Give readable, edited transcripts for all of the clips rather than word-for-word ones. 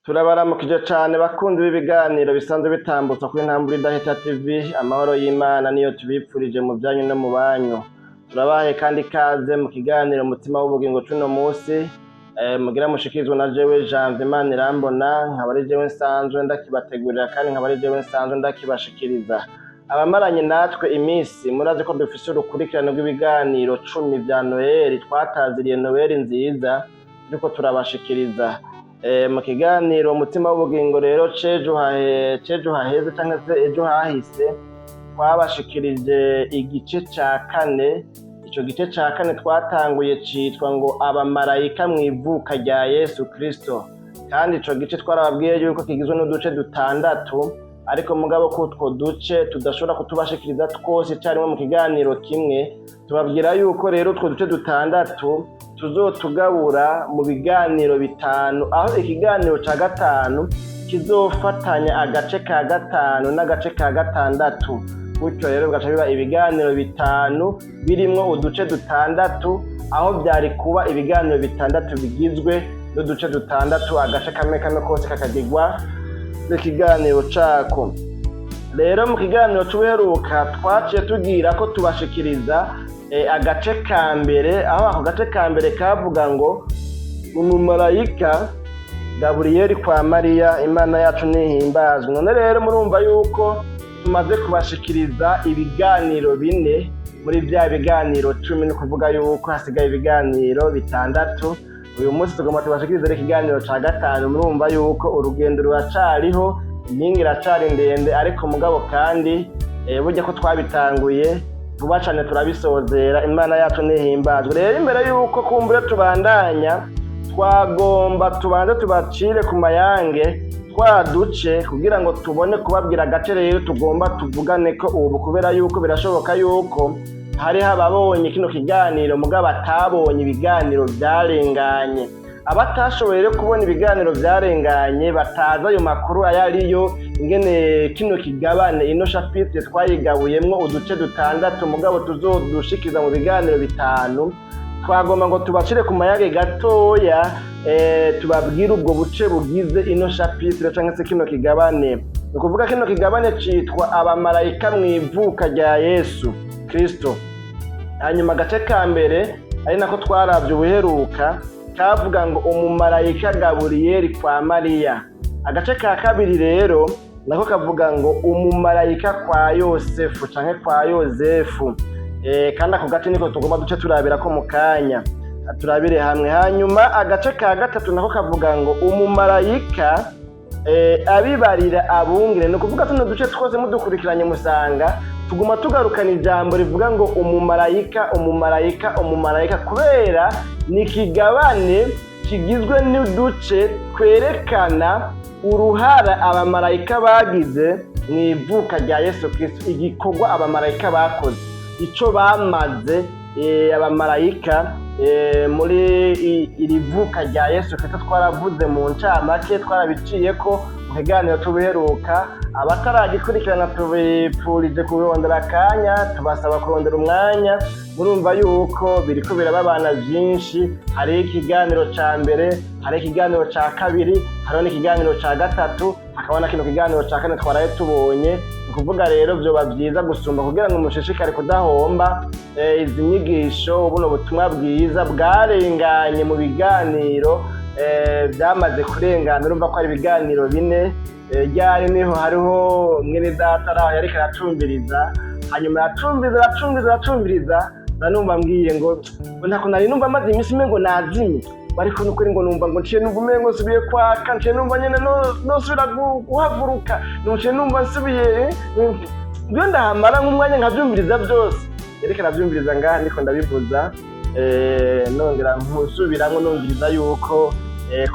Turabaramukije cane bakunzi b'ibiganiro bisanzwe bitambutswa kuri Ntambwe Idahita TV. Amahoro y'Imana niyo tubipfurije mu byanyu no mu banyu. Turabahaye kandi ikaze mu kiganiro Umutima w'Ubugingo cuno musi, mugira mushikirizwa na jewe Janvier Manirambona, nkaba ari jewe nsanzwe ndakibategurira kandi nkaba ari jewe nsanzwe ndakibashikiriza. Abamaranye natwe iminsi murazi ko dufise urukurikirane rw'ibiganiro 10 vya Noheli twataziriye Noheli nziza turiko turabashikiriza. Mu kiganiro Umutima w'Ubugingo rero cejo haheze canke se ejo hahise, twabashikirije igice ca kane. Ico gice ca kane twatanguye citwa ngo abamarayika mw'ivuka rya Yesu Kristo, kandi ico gice twarababwiye yuko kigizwe n'uduce dutandatu, ariko mugabo ko utwo duce tudashobora kutubashikiriza twose icarimwe mu kiganiro kimwe. Tubabwira yuko rero utwo duce dutandatu tuzotugabura mu biganiro 5, aho ikiganiro ca gatanu kizofatanya agace ka gatanu n'agace ka gatandatu. Gutyo rero bigaca biba ibiganiro 5 birimwo uduce dutandatu, aho vyari kuba ibiganiro 6 bigizwe n'uduce dutandatu, agace kamwe kamwe kose kakagirwa n'ikiganiro cako. Rero mu kiganiro c'ubuheruka twaciye tugira ko tubashikiriza agace ka mbere, aho ako gace ka mbere kavuga ngo umumarayika Gaburiyeli kwa Mariya. Imana yacu nihimbazwe. None rero murumva yuko tumaze kubashikiriza ibiganiro 4 muri vya biganiro 10, ni kuvuga yuko hasigaye ibiganiro 6. Uyu munsi tugomba tubashikirize rero ikiganiro ca gatanu. Murumva yuko urugendo ruracariho, impinga iracari ndende, ariko mugabo kandi burya ko twabitanguye vuba cane turabisozera. Imana yacu nihimbazwe. Rero imbere yuko kumbure tubandanya, twagomba tubanze tubacire ku mayange twaduce kugira ngo tubone kubabwira agace rero tugomba tuvugane ko ubu, kubera yuko birashoboka yuko hariho ababonye kino kiganiro mugabo batabonye ibiganiro vyarenganye. Abatashoboye rero kubona ibiganiro vyarenganye, batazi ayo makuru ayo ariyo, ingene kino kigabane, ino chapitre twayigabuyemwo uduce dutandatu mugabo tuzodushikiza mu biganiro 5, twagomba ngo tubacire ku mayange gatoya, tubabwire ubwo buce bugize ino chapitre canke se kino kigabane. Ni ukuvuga kino kigabane citwa abamarayika mw'ivuka rya Yesu Kristo. Hanyuma agace ka mbere, ari nako twaravye ubuheruka, kavuga ngo umumarayika Gaburiyeli kwa Mariya. Agace ka kabiri rero nako kavuga ngo umumarayika kwa Yosefu canke kwa Yozefu. Kandi ako gace niko tugomba duce turabira ko mu kanya turabire hamwe. Hanyuma agace ka gatatu nako kavuga ngo umumarayika abibarira abungere. Ni ukuvuga tuno duce twose mudukurikiranye musanga tuguma tugarukana ijambo rivuga ngo umumarayika, umumarayika, umumarayika, kubera ni ikigabane kigizwe n'uduce twerekana uruhara abamarayika bagize mu ivuka rya Yesu Kristo, igikorwa abamarayika bakoze, ico bamaze abamarayika muri iri vuka rya Yesu Kristo. Twaravuze mu ncamake, twarabiciye ko mu kiganiro tubiheruka. Abataragikurikirana tubipfurije kurondera akanya, tubasaba kurondera umwanya. Murumva yuko biriko birababana vyinshi. Hariho ikiganiro ca mbere, hariho ikiganiro ca kabiri, hariho n'ikiganiro ca gatatu, hakaba na kino kiganiro ca kane twaraye tubonye. Ni ukuvuga rero vyoba vyiza gusumba kugira ngo mushishikare kudahomba izi nyigisho, buno butumwa bwiza bwarenganye mu biganiro vyamaze kurengana. Urumva ko ari ibiganiro 4. Ryari niho hariho mwene data araho yariko aracumviriza, hanyuma aracumviriza, aracumviriza, aracumviriza, nanumva mbwiye ngo ntako nari numva maze iminsi umengo nazimye, ariko nukuri ngo numva ngo nciye numva umengo nsubiye kwaka, nciye numva nyene nosubira guhaguruka, nciye numva nsubiye iyo ndahamara nk'umwanya nkavyumviriza vyose. Yariko aravyumviriza ngaha ndiko ndabivuza, nongera nkusubiramwo numviriza yuko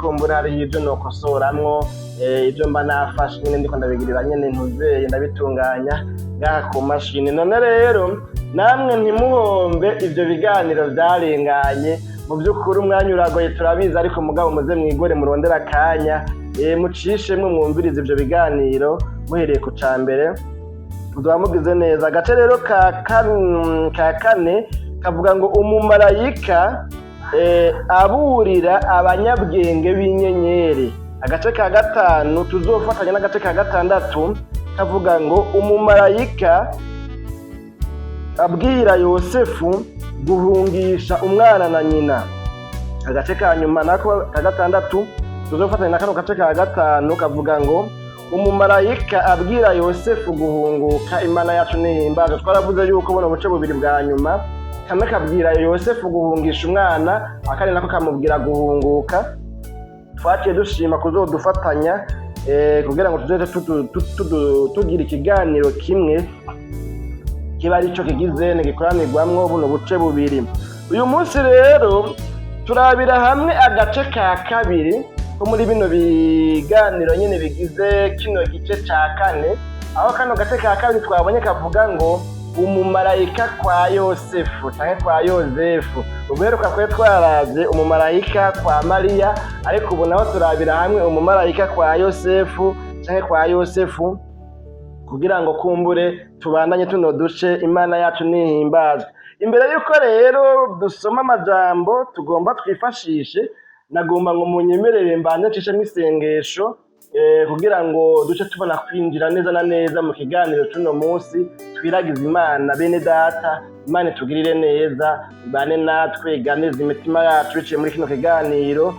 kumbura hariho ivyo nokosoramwo, ivyo mba nafashe nyene ndiko ndabigirira nyene ntuzeye ndabitunganya ngaha ku mashini. None rero namwe ntimuhombe ivyo biganiro vyarenganye. Mu vy'ukuri umwanya uragoye, turabizi, ariko mugabo muze mwigore, murondere akanya, mucishemwo mwumvirize ivyo biganiro muhereye ku ca mbere, muzoba mugize neza. Agace rero ka kane kavuga ngo umumarayika aburira abanyabwenge b'inyenyeri. Agace ka gatanu tuzofatanya n'agace ka gatandatu kavuga ngo umumarayika abwira Yosefu guhungisha umwana na nyina. Agace ka nyuma nako ka gatandatu tuzofatanya na kano gace ka gatanu kavuga ngo umumarayika abwira Yosefu guhunguka. Imana yacu nihimbaza. Twaravuze yuko buno buce bubiri bwa nyuma, kamwe kabwira Yosefu guhungisha umwana, akandi nako kamubwira guhunguka. Twaciye dushima kuzodufatanya kugira ngo tuzoze tugira ikiganiro kimwe kiba arico kigize gikoranirwamwo buno buce bubiri. Uyu munsi rero turabira hamwe agace ka kabiri ko muri bino biganiro nyine bigize kino gice ca kane, aho kano gace ka kabiri twabonye kavuga ngo umumarayika kwa Yosefu canke kwa Yozefu. Ubuheruka kwe twaravye umumarayika kwa Mariya, ariko ubu naho turabira hamwe umumarayika kwa Yosefu canke kwa Yosefu, kugira ngo kumbure tubandanye tuno duce. Imana yacu nihimbazwe. Imbere y'uko rero dusoma amajambo tugomba twifashishe, nagomba ngo munyemerere mbanze ncishemo isengesho kugira ngo duce tubona kwinjira neza na neza mu kiganiro c'uno munsi. Twiragize Imana, bene data. Imana itugirire neza, ibane natwe, iganirize imitima yacu biciye muri kino kiganiro.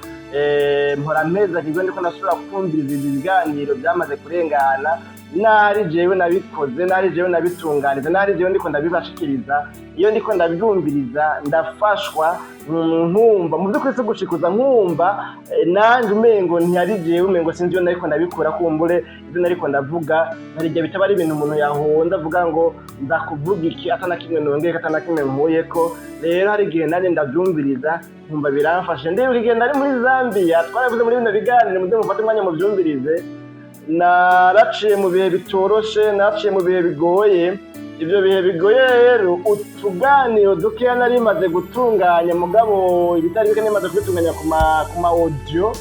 Mpora mpeza kigo ndiko ndasubira kumviriza ibi biganiro byamaze kurengana, nari jewe nabikoze, nari jewe nabitunganije, nari jewe ndiko ndabibashikiriza. Iyo ndiko ndabyumviriza ndafashwa, nkumva mu by'ukuri si gushikuza, nkumva nanjye umengo ntiyari jewe, umengo sinzi iyo nariko ndabikura. Kumbure ibyo nariko ndavuga hari igihe bitaba ari ibintu umuntu yahonda avuga ngo ndakuvuga iki atana kimwe nongeye, atana kimwe nkuyeko. Rero hari igihe nanjye ndabyumviriza nkumva biramfashe. Ndibuka igihe nari muri Zambia, twaravuze muri bino biganiro, muze mufate umwanya mubyumvirize. Naraciye mu bihe bitoroshe, naraciye mu bihe bigoye. Ibyo bihe bigoye rero, utuganiro dukeya nari maze gutunganya, mugabo ibitari bike nari maze kubitunganya ku ma audio,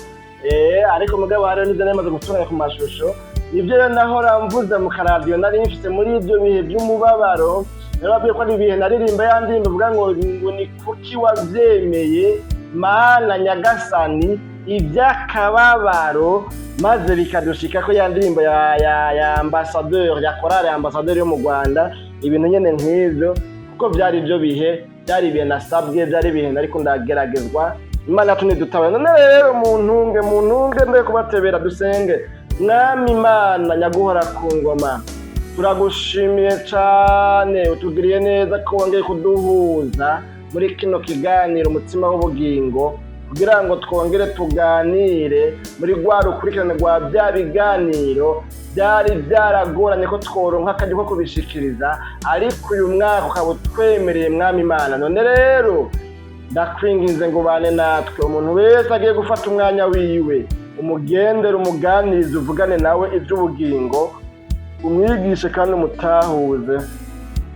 ariko mugabo hariho n'ibyo nari maze gutunganya ku mashusho. Nibyo rero nahora mvuze mu karadiyo nari mfise muri ibyo bihe by'umubabaro. Narababwiye ko ari ibihe naririmba ya ndirimbo ivuga ngo ni kuki wavyemeye Mana Nyagasani iby'akababaro maze bikadushika, ko ya ndirimbo ya ambassadeur, ya chorale ya ambassadeur yo mu Rwanda, ibintu nyene nk'ivyo, kuko byari ibyo bihe, byari ibihe nasabwe, byari ibihe nariko ndageragezwa. Imana yacu ntidutabara. None rero mu ntunge mbe kubatebera, dusenge. Mwami Imana nyaguhora ku ngoma, turagushimiye cane, utugiriye neza ko wongeye kuduhuza muri kino kiganiro Umutima w'Ubugingo, kugira ngo twongere tuganire muri rwa rukurikirane rwa bya biganiro byari byaragoranye ko tworonka akaryo ko kubishikiriza, ariko uyu mwaka ukaba utwemereye, Mwami Imana. None rero ndakwinginze ngo ubane natwe. Umuntu wese agiye gufata umwanya wiwe, umugendere, umuganirize, uvugane nawe iby'ubugingo, umwigishe kandi umutahuze.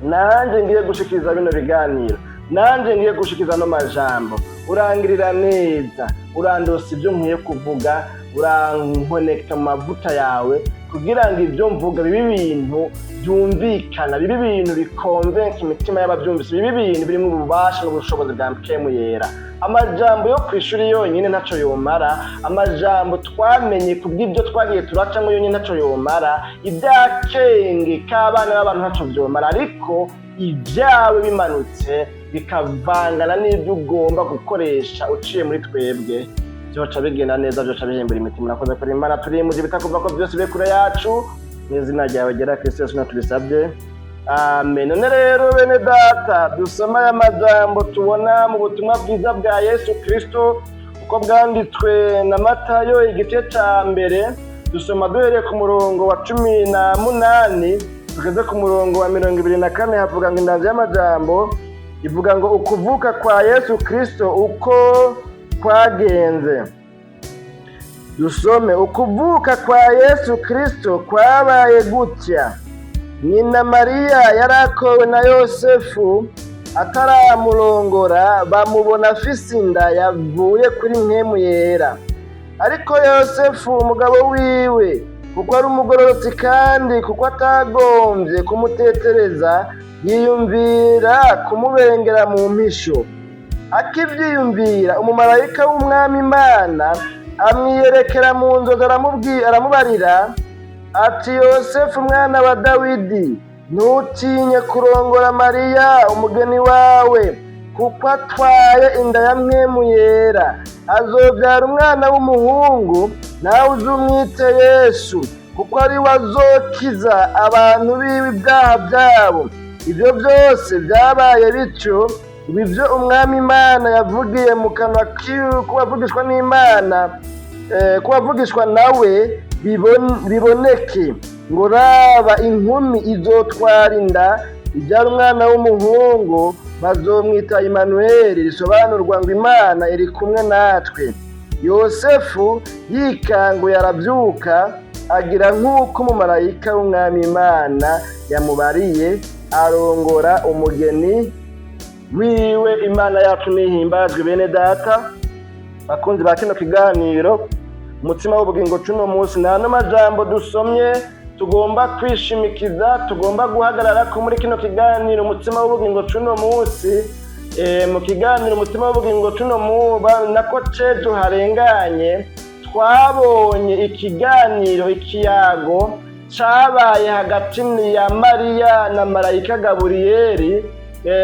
Nanjye ngiye gushikiriza bino biganiro, nanjye ngiye gushikiriza ano majambo, urangirira neza, urandosa ibyo nkwiye kuvuga, urankonekita mu mavuta yawe, kugira ngo ibyo mvuga bibe ibintu byumvikana, bibe ibintu bikonvenka imitima y'ababyumvise, bibe ibintu birimo ububasha n'ubushobozi bwa Mpwemu Yera. Amajambo yo ku ishuri yonyine ntaco yomara, amajambo twamenye kubw'ibyo twagiye turacamo yonyine ntaco yomara, ibyakenge k'abana b'abantu ntaco vyomara, ariko ibyawe bimanutse bikavangana n'ibyo ugomba gukoresha uciye muri twebwe, byoca bigenda neza, byoca bihembura imitima. Urakoze kuri Imana turimuje bitakuva ko byose bibe kure yacu. Mu izina ryawe gera Kristo Yesu tubisabye, amen. None rero bene data, dusoma aya majambo tubona mu butumwa bwiza bwa Yesu Kristo uko bwanditswe na Matayo, igice ca mbere. Dusoma duhereye ku murongo wa 18 tugeze ku murongo wa 24. Havuga ngo indanzi y'amajambo ivuga ngo ukuvuka kwa Yesu Kristo uko kwagenze. Dusome: ukuvuka kwa Yesu Kristo kwabaye gutya: nyina Mariya yarakowe na Yosefu, ataramurongora bamubona afise inda yavuye kuri Mpwemu Yera. Ariko Yosefu umugabo wiwe, kuko ari umugororotsi kandi kuko atagombye kumutetereza, yiyumvira kumubengera mu mpisho. Akivyiyumvira, umumarayika w'Umwami Imana Amwiyerekera mu nzozi, aramubarira ati: "Yosefu mwana wa Dawidi, ntutinye kurongora Mariya umugeni wawe, kuko atwaye inda ya Mpwemu Yera. Azobyara umwana w'umuhungu, nawe uzumwite Yesu, kuko ari we azokiza abantu biwe ibyaha byabo." Ibyo byose byabaye bityo ngo ibyo Umwami Imana yavugiye mu kanwa k'uwavugishwa n'Imana, k'uwavugishwa nawe biboneke, ngo: "Raba, inkumi izotwara inda, ibyara umwana w'umuhungu, bazomwita Imanuweli", risobanurwa ngo Imana iri kumwe natwe. Yosefu yikanguye arabyuka, agira nk'uko umumarayika w'Umwami Imana yamubariye, arongora umugeni wiwe. Imana yacu nihimbazwe. Bene Data bakunzi ba kino kiganiro Umutsima w'Ubugingo cuno munsi, nta n'amajambo dusomye tugomba kwishimikiza, tugomba guhagarara ko muri kino kiganiro Umutsima w'Ubugingo cuno munsi. Mu kiganiro Umutsima w'Ubugingo cuno muba nako cejo harenganye, twabonye ikiganiro, ikiyago cabaye hagati ya Mariya na marayika Gaburiyeri,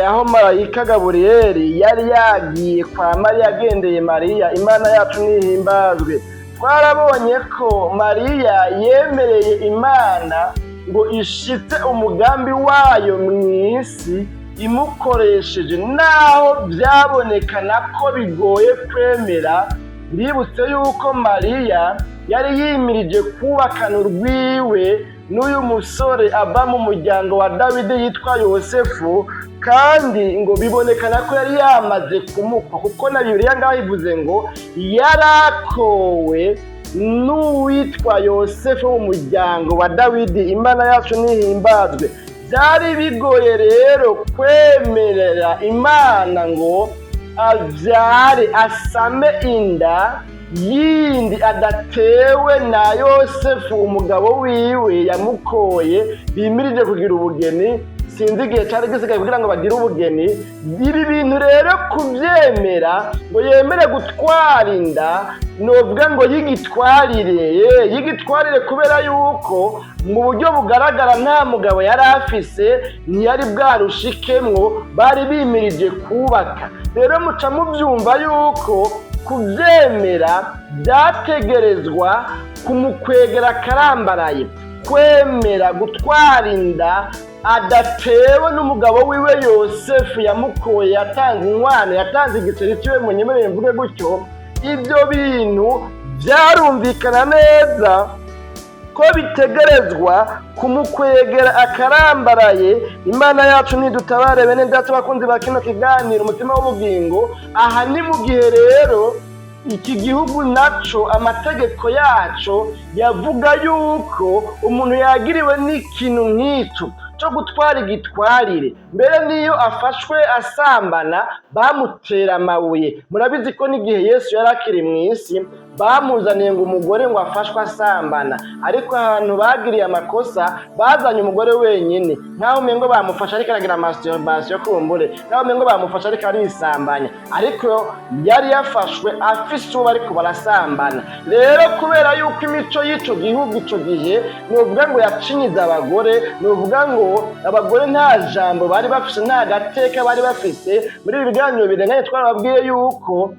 aho marayika Gaburiyeri yari yagiye kwa Mariya, agendeye Mariya. Imana yacu nihimbazwe. Twarabonye ko Mariya yemereye Imana ngo ishitse umugambi wayo mw'isi imukoresheje, naho byabonekana ko bigoye kwemera. Mbibutse yuko Mariya yari yimirije kubakana urwiwe n'uyu musore ava mu muryango wa Dawidi yitwa Yosefu, kandi ngo bibonekana ko yari yamaze kumukwa, kuko na Bibiliya ngaho ivuze ngo yarakowe n'uwitwa Yosefu wo mu muryango wa Dawidi. Imana yacu nihimbazwe. Byari bigoye rero kwemerera Imana ngo abyare, asame inda yindi adatewe na Yosefu umugabo wiwe yamukoye, bimirije kugira ubugeni. Sinzi igihe cyari gisigaye kugira ngo bagire ubugeni. Ibi bintu rero kubyemera ngo yemere gutwara inda, novuga ngo yigitwarire, kubera yuko mu buryo bugaragara nta mugabo yari afise, ntiyari bwarushikemwo, bari bimirije kubaka. Rero muca mubyumva yuko kubyemera byategerezwa kumukwegera akarambaraye, kwemera gutwara inda adatewe n'umugabo wiwe Yosefu yamukoye, yatanze inkwano, yatanze igiceri ciwe, munyemerere mvuge gutyo. Ibyo bintu byarumvikana neza ko bitegerezwa kumukwegera akarambaraye. Imana yacu nidutabare. Bene Data bakunzi ba kino kiganiro Umutima w'Ubugingo, aha ni mu gihe rero iki gihugu naco amategeko yaco yavuga yuko umuntu yagiriwe n'ikintu nk'ico cyo gutwara igitwarire, mbere n'iyo afashwe asambana bamutera amabuye. Murabizi ko n'igihe Yesu yari akiri mu isi bamuzaniye ngo umugore ngo afashwe asambana, ariko ahantu bagiriye amakosa bazanye umugore wenyine, nkaho umengo bamufashe ariko aragira masturbation kumbure, nkaho umengo bamufashe ariko arisambanya, ariko yari yafashwe afise uwo bariko barasambana. Rero kubera yuko imico y'ico gihugu ico gihe nuvuga ngo yacinyiza abagore, nuvuga ngo abagore nta jambo bari bafise, nta gateka bari bafise. Muri ibi biganiro birenganye twarababwiye yuko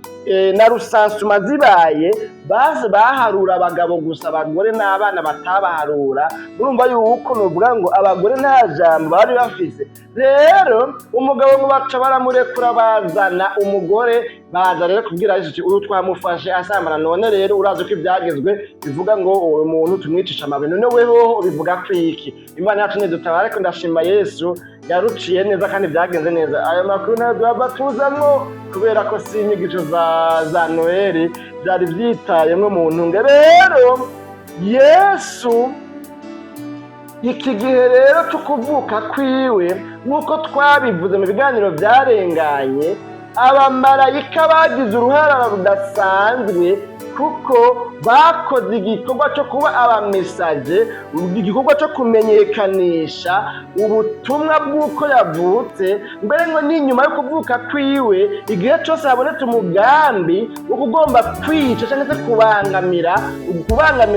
na recensement zibaye base baharura abagabo gusa, abagore n'abana batabaharura. Urumva yuko nuvuga ngo abagore nta jambo bari bafise. Rero umugabo ngo baca baramurekura, bazana umugore. Baza rero kubwira Yesu ati: "Uyu twamufashe asambana, none rero urazi ko ibyagezwe bivuga ngo uwo muntu tumwicisha amabuye, none weho ubivuga kwiki?" Imana yacu nidutabara. Ariko ndashima Yesu yaruciye neza kandi byagenze neza. Ayo makuru nayo duhava tuzamwo, kubera ko si inyigisho za Noheli byari byitayemwo mu ntunge. Rero Yesu iki gihe rero tukuvuka kwiwe, nk'uko twabivuze mu biganiro byarenganye, abamarayika bagize uruhara rudasanzwe. Kuko bakoze igikorwa cyo kuba abamesaje, igikorwa cyo kumenyekanisha ubutumwa bw'uko yavutse. Mbere ngo n'inyuma yo kuvuka kwiwe, igihe cyose habonetse umugambi wo kugomba kwica cyangwa se kubangamira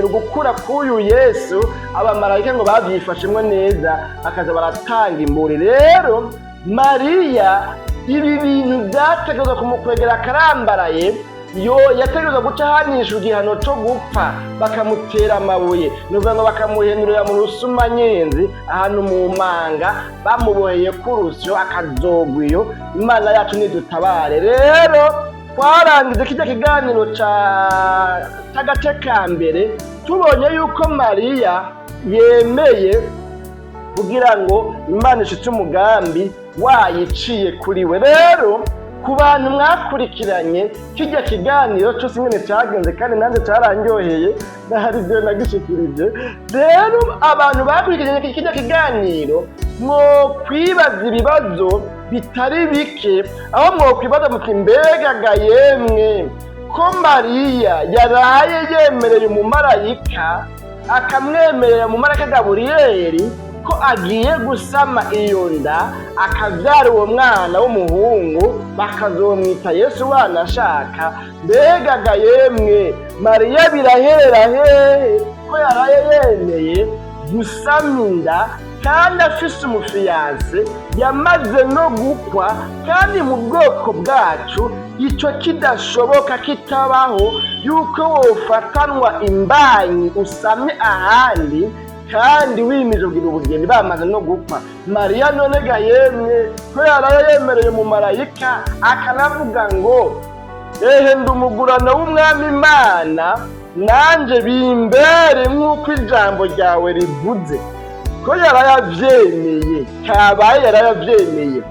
ugukura k'uyu Yesu, abamarayika ngo babyifashemwo neza, bakaza baratanga imburi. Rero Mariya, ibi bintu byategerezwa kumukwegera akarambaraye. Yo yategerezwa guca ahanishwa igihano co gupfa, bakamutera amabuye, ni ukuvuga ngo bakamuhenurira mu rusumanyenzi, ahantu mu manga, bamuboheye k'urusyo, akazogwa iyo. Imana yacu nidutabare. Rero twarangije kijya kiganiro c'agace ka mbere, tubonye yuko Mariya yemeye kugira ngo Imana ishitse umugambi wayiciye kuri we. Rero ku bantu mwakurikiranye kijya kiganiro cyose ingene cyagenze, kandi nanjye cyaranryoheye, n'ahari ibyo nagishikirije. Rero abantu bakurikiranye kijya kiganiro, mwokwibaza ibibazo bitari bike, aho mwokwibaza muti: "Mbega ga yemwe, ko Mariya yaraye yemereye umumarayika, akamwemerera umumarayika Gaburiyeri ko agiye gusama iyo nda, akabyara uwo mwana w'umuhungu, bakazomwita Yesu wanashaka, mbega ga yemwe, Mariya biraherera hehe ko yaraye yemeye gusama inda kandi afise umufiyanse, yamaze no gukwa, kandi mu bwoko bwacu icyo kidashoboka, kitabaho yuko wofatanwa imbanyi usamye ahandi kandi wimije kugira ubugeni, bamaze no gupfa?" Mariya none ga yemwe, ko yaraye yemereye mu marayika, akanavuga ngo: "Ehe, ndi umugurano w'Umwami Imana, nanjye bimbere nk'uko ijambo ryawe rivuze," ko yarayavyemeye, kabaye yarayavyemeye,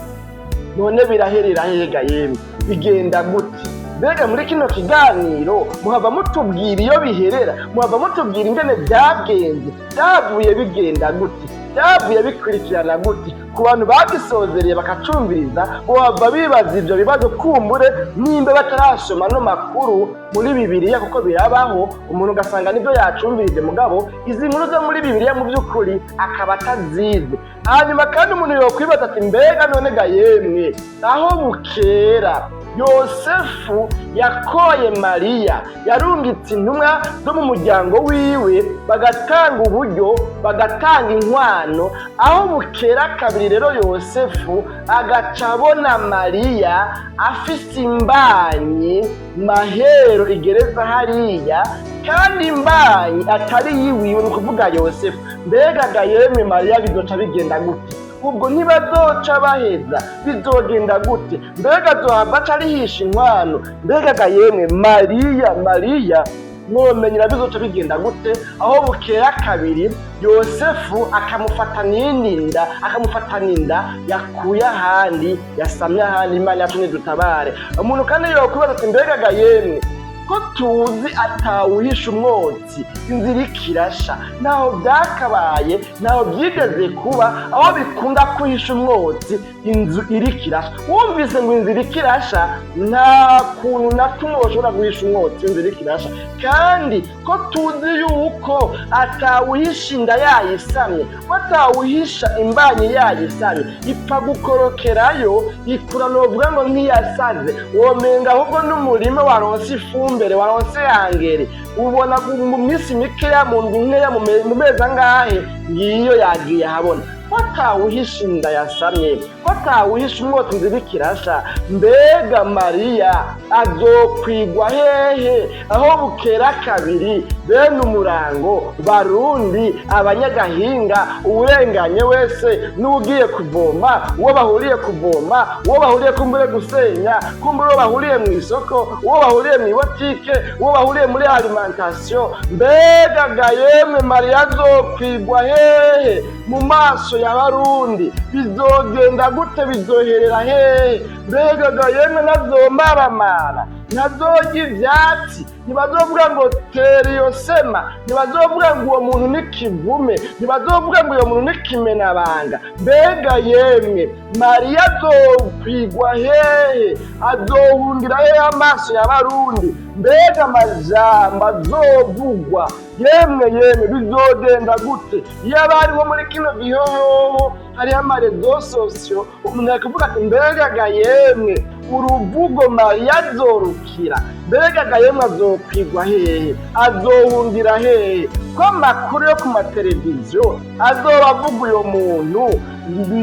none biraherera hehe yemwe? Bigenda gute? Mbega muri kino kiganiro muhava mutubwira iyo biherera, muhava mutubwira ingene byagenze, byavuye bigenda gute, byavuye bikurikirana gute? Ku bantu bagisozereye bakacumviriza, bohava bibaza ivyo bibazo, kumbure nimba batarasoma no makuru muri Bibiliya, kuko birabaho umuntu ugasanga nibyo yacumvirije, mugabo izi nkuru zo muri Bibiliya mu by'ukuri akaba atazizi. Hanyuma kandi umuntu yokwibaza ati: "Mbega none ga yemwe, aho bukera Yosefu yakoye Mariya, yarungitse intumwa zo mu muryango wiwe, bagatanga uburyo, bagatanga inkwano. Aho bukera kabiri rero, Yosefu agaca abona Mariya afise imbanyi mahero igereza hariya, kandi imbanyi atari yiwiwe, ni ukuvuga Yosefu, mbega ga yemwe, Mariya bizoca bigenda gute? Ubwo ntibazoca baheza? Bizogenda gute? Mbega azohava aca arihisha inkwano? Mbega ga yemwe, Mariya mwomenyera bizoca bigenda gute aho bukera kabiri Yosefu akamufata n'indi nda, akamufata n'inda yakuye ahandi, yasamye ahandi?" Imana yacu nidutabare. Umuntu kandi yokwibaza ati: "Mbega ga yemwe, ko tuzi atawuhisha umwotsi inzira ikirasha, ntaho byakabaye, ntaho byigeze kuba aho bikunda kuhisha umwotsi inzu iri kirasha. Wumvise ngo inzu iri kirasha, nta kuntu na kumwe ushobora guhisha umwotsi inzu iri kirasha. Kandi ko tuzi yuko atawuhisha inda yayisamye, ko atawuhisha imbanyi yayisamye, ipfa gukorokerayo ikura, novuga ngo ntiyasaze, womenga ahubwo n'umurima waronse ifumbire, waronse yangere, ubona mu minsi mikeya, mu ndwi nkeya, mu mezi angahe, ngiyo yagiye ahabona. Ko atawuhisha inda yasamye, ko atawuhisha umwotsi inzu iriko irasha, mbega Mariya azokwigwa hehe aho bukera kabiri? Bene umurango, Barundi, abanyagahinga, uwurenganye wese n'ugiye kuvoma, uwo bahuriye kuvoma, uwo bahuriye kumbure gusenya, kumbure uwo bahuriye mu isoko, uwo bahuriye mu ibotike, uwo bahuriye muri alimentation, mbega ga yemwe, Mariya azokwigwa hehe mu maso ya Barundi? Bizogenda gute? Bizoherera hehe? Mbega ga yemwe, nazomaramara?" Ntazorya ivyatsi, ntibazovuga ngo tera iyo sema, ntibazovuga ngo uwo muntu ni kivume, ntibazovuga ngo uyo muntu ni kimenabanga. Mbega yemwe, Mariya azokwigwa hehe? Azohungira hehe amaso y'Abarundi? Mbega amajambo azovugwa, yemwe yemwe, bizogenda gute? Iyo abari nko muri kino gihe hoho hariho ama réseaux sociaux, umuntu yakuvuga ati: "Mbega ga yemwe, uruvugo Mariya azorukira? Mbega ga yemwe, azokwigwa hehe? Azohungira hehe? Ko amakuru yo ku mateleviziyo azoba avuga uyo muntu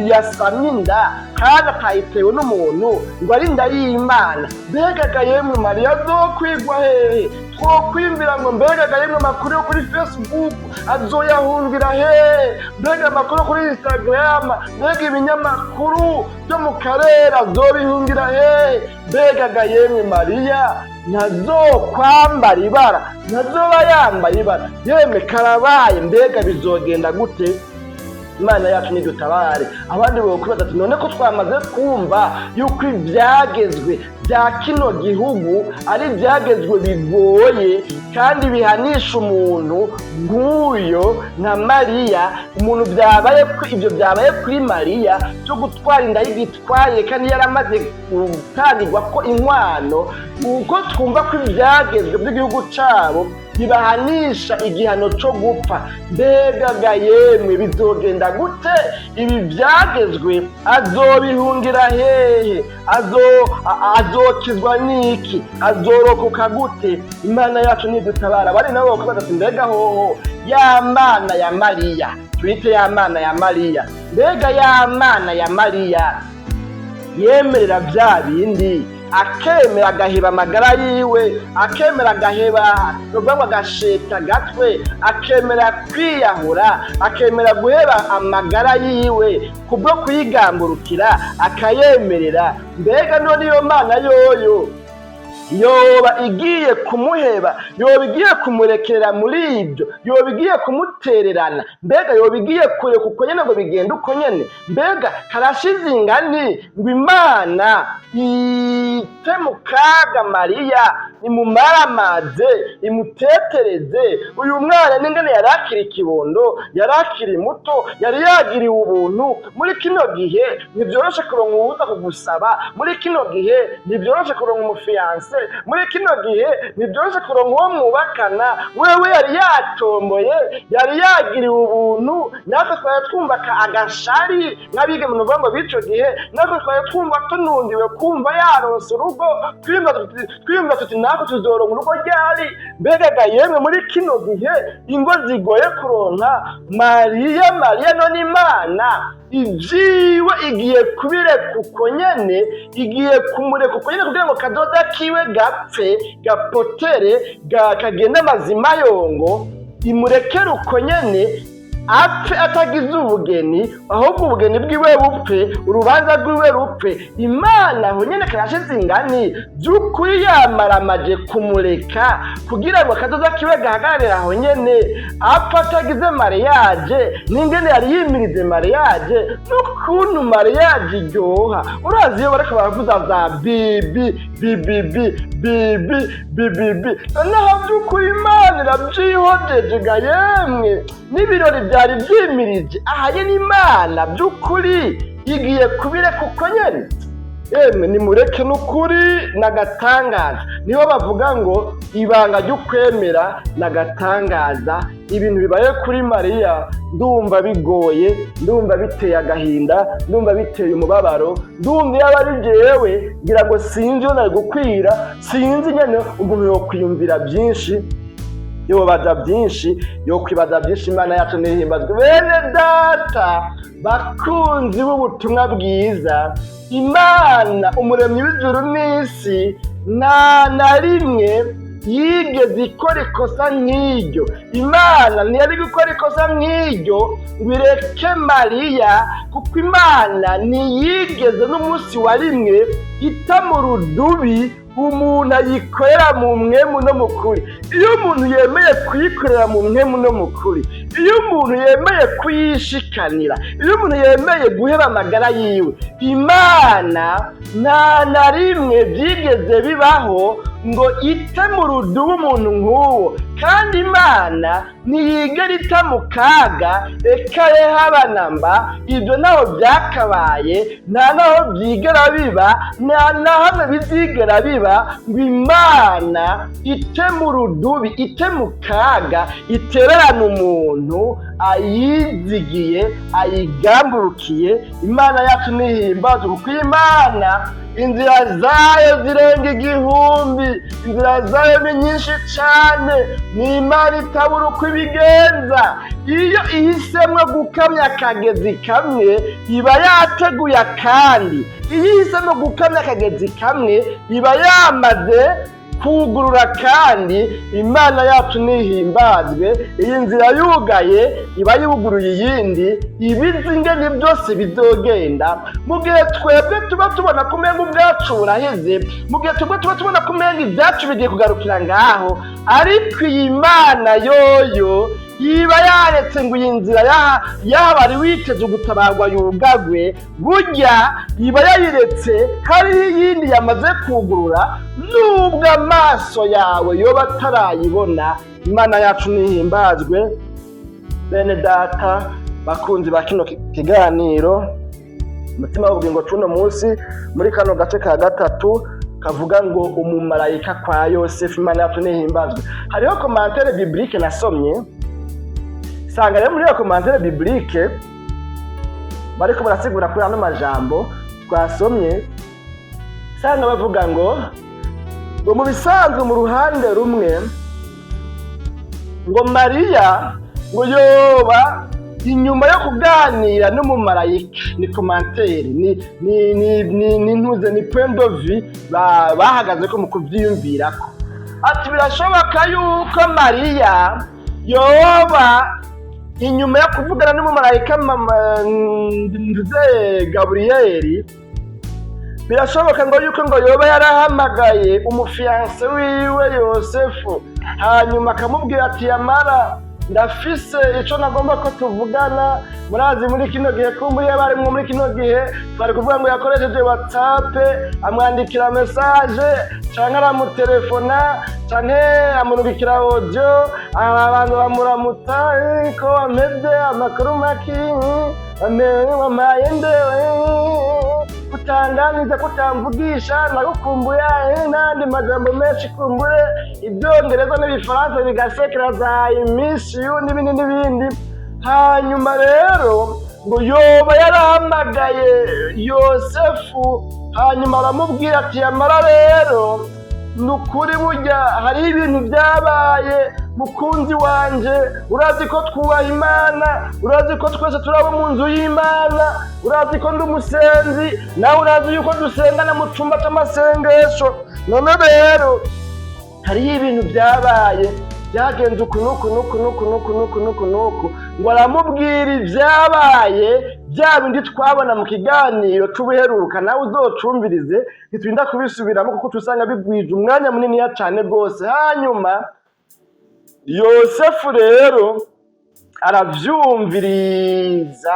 yasamye inda kandi akayitewe n'umuntu, ngo ari inda y'Imana? Mbega ga yemwe, Mariya azokwigwa hehe?" Twokwimbira ngo: mbega ga yemwe, amakuru yo kuri Facebook azoyahungira hehe? Mbega amakuru yo kuri Instagram, mbega ibinyamakuru byo mu karere azobihungira hehe? Mbega ga yemwe, Mariya ntazokwambara ibara, ntazoba yambaye ibara? Yemwe, karabaye! Mbega bizogenda gute? Imana yacu nidutabare. Abandi bokwibaza ati: "None ko twamaze kumva yuko ivyagezwe bya kino gihugu ari ivyagezwe bigoye kandi bihanisha umuntu nk'uyo nka Mariya, umuntu byabaye, ibyo byabaye kuri Mariya byo gutwara inda y'igitwaye kandi yaramaze gutangirwa ko inkwano, uko twumva ko ivyagezwe by'igihugu cabo bibahanisha igihano co gupfa, mbega ga yemwe, bizogenda gute? Ibi vyagezwe azobihungira hehe? Azokizwa n'iki? Azorokoka gute?" Imana yacu nidutabara. Bari nabo bakubaza ati: "Mbega hoho ya Mana ya Mariya, twite ya Mana ya Mariya, mbega ya Mana ya Mariya yemerera vya bindi, akemera agaheba amagara yiwe, akemera agaheba, nukuvuga ngo agasheta gatwe, akemera kwiyahura, akemera guheba amagara yiwe kubwo kuyigamburukira, akayemerera, mbega none iyo Mana yoyo yoba igiye kumuheba, yoba igiye kumurekera muri ibyo, yoba igiye kumutererana? Mbega yoba igiye kureka uko nyene ngo bigende uko nyene? Mbega karashize ingani ngo Imana ite mu kaga Mariya, imumaramaze, imutetereze? Uyu mwana n'ingene yari akiri ikibondo, yari akiri muto, yari yagiriwe ubuntu. Muri kino gihe ntibyoroshe kuronka uwuza kugusaba, muri kino gihe ntibyoroshe kuronka umu fiancé, muri kino gihe ntibyoroshe kuronka uwo mwubakana. Wewe yari yatomboye, yari yagiriwe ubuntu. Natwe twari twumva agashari nk'abigeme, nuvuga ngo b'ico gihe, natwe twari twumva tunundiwe kumva yaronse urugo, twiyumva tuti natwe tuzoronka urugo ryari? Mbega ga yemwe, muri kino gihe ingo zigoye kuronka, Mariya, Mariya none Imana ivyiwe igiye kubireka uko nyene, igiye kumureka uko nyene kugira ngo kadoda kiwe gapfe, gapotere, kagende amazima yongo, imurekere uko nyene apfe atagize ubugeni, ahubwo ubugeni bwiwe bupfe, urubanza rwiwe rupfe? Imana aho nyene karashize ingani, by'ukuri yamaramaje kumureka kugira ngo akadoda kiwe gahagararire aho nyene, apfa atagize mariage, n'ingene yari yimirize mariage, n'ukuntu mariage iryoha? Urazi iyo bariko baravuza za bibi bibibi bibi bibibi, noneho by'ukuri Imana irabyihojeje ga yemwe, n'ibirori byari byimirije ahaye n'Imana by'ukuri igiye kubireka uko nyene? Yemwe, nimureke n'ukuri n'agatangaza. Niho bavuga ngo ibanga ry'ukwemera n'agatangaza. Ibintu bibaye kuri Mariya ndumva bigoye, ndumva biteye agahinda, ndumva biteye umubabaro. Ndumva iyo aba ari jewe, ngira ngo sinzi iyo nari gukwira, sinzi nyene. Umuntu yokwiyumvira byinshi, yobaza byinshi, yokwibaza byinshi. Imana yacu ntihimbazwe. Bene data bakunzi b'ubutumwa bwiza, Imana umuremyi w'ijuru n'isi nta na rimwe yigeze ikora ikosa nk'iryo. Imana ntiyari gukora ikosa nk'iryo ngo ireke Mariya, kuko Imana ntiyigeze n'umunsi wa rimwe ita mu rudubi umuntu ayikorera mu mpwemu no mu kuri. Iyo umuntu yemeye kuyikorera mu mpwemu no mu kuri Iyo umuntu yemeye kuyishikanira, iyo umuntu yemeye guheba amagara yiwe, Imana nta na rimwe byigeze bibaho ngo ite mu rudubu umuntu nk'uwo. Kandi Imana ntiyigera ita mu kaga, eka haba namba. Ibyo ntaho byakabaye, nta naho byigera biba, nta na hamwe bizigera biba ngo Imana ite mu rudubi, ite mu kaga, itererane umuntu ayizigiye, ayigamburukiye. Imana yacu ntihimbazwe, kuko Imana inzira zayo zirenga igihumbi, inzira zayo ni nyinshi cyane. Ni Imana itabura uko ibigenza. Iyo ihisemo gukamya akagezi kamwe, iba yateguye akandi. Iyo ihisemo gukamya akagezi kamwe, iba yamaze kugurura. Kandi Imana yacu ntihimbazwe. Iyi nzira yugaye, iba yuguruye iyindi. Ibizi ingene byose bizogenda. Mu gihe twebwe tuba tubona ko umenga ubwacu buraheze, mu gihe twebwe tuba tubona ko umenga ibyacu bigiye kugarukira ngaho, ariko iyi Mana yoyo iba yaretse ngo iyi nzira yaba ari witeze gutabarwa yugagwe, burya iba yayiretse hariho iyindi yamaze kugurura, nubwo amaso yawe yoba atarayibona. Imana yacu ntihimbazwe. Bene data bakunzi ba kino kiganiro Umutima w'Ubugingo c'uno munsi, muri kano gace ka gatatu kavuga ngo umumarayika kwa Yosefu, Imana yacu ntihimbazwe. Hariho commentaire biblique nasomye, sanga rero muri iyo commentaire biblique bariko barasigura kuri ano majambo twasomye, sanga bavuga ngo mu bisanzwe, mu ruhande rumwe, ngo Mariya ngo yoba inyuma yo kuganira n'umumarayika, ni commentaire, ni ntuze, ni point de vue bahagaze ko mu kuvyiyumvirako, ati birashoboka yuko Mariya yoba inyuma yo kuvugana n'umumarayika ntuze Gaburiyeli, birashoboka ngo yuko ngo yoba yarahamagaye umu fiancé wiwe Yosefu, hanyuma akamubwira ati: "Yamara ndafise ico nagomba ko tuvugana." Murazi muri kino gihe, kumburiye barimwo muri kino gihe, twari kuvuga ngo yakoresheje WhatsApp, amwandikira message, canke aramutelefona, canke amurungikira audio, abantu bamuramutsa, ko ameze, amakuru maki, wampaye nde, kutanganiza, kutamvugisha, nagukumbuye, n'andi majambo menshi, kumbure Ibyongereza n'Ibifaransa bigasekera za "I miss you" n'ibindi n'ibindi. Hanyuma rero ngo yoba yarahamagaye Yosefu, hanyuma aramubwira ati: "Yamara rero ni ukuri, burya hari ibintu byabaye, mukunzi wanje. Urazi ko twubaha Imana, urazi ko twese turi abo mu nzu y'Imana, urazi ko ndi umusenzi, nawe urazi yuko dusengana mu cyumba cy'amasengesho. None rero hariho ibintu byabaye, byagenze uku n'uku n'uku n'uku n'uku n'uku n'uku n'uku." Ngo aramubwira ibyabaye, bya bindi twabona mu kiganiro c'ubuheruka, nawe uzocumbirize, ntiturinda kubisubiramo kuko tusanga bigwije umwanya muniniya cane rwose. Hanyuma Yosefu rero aravyumviriza,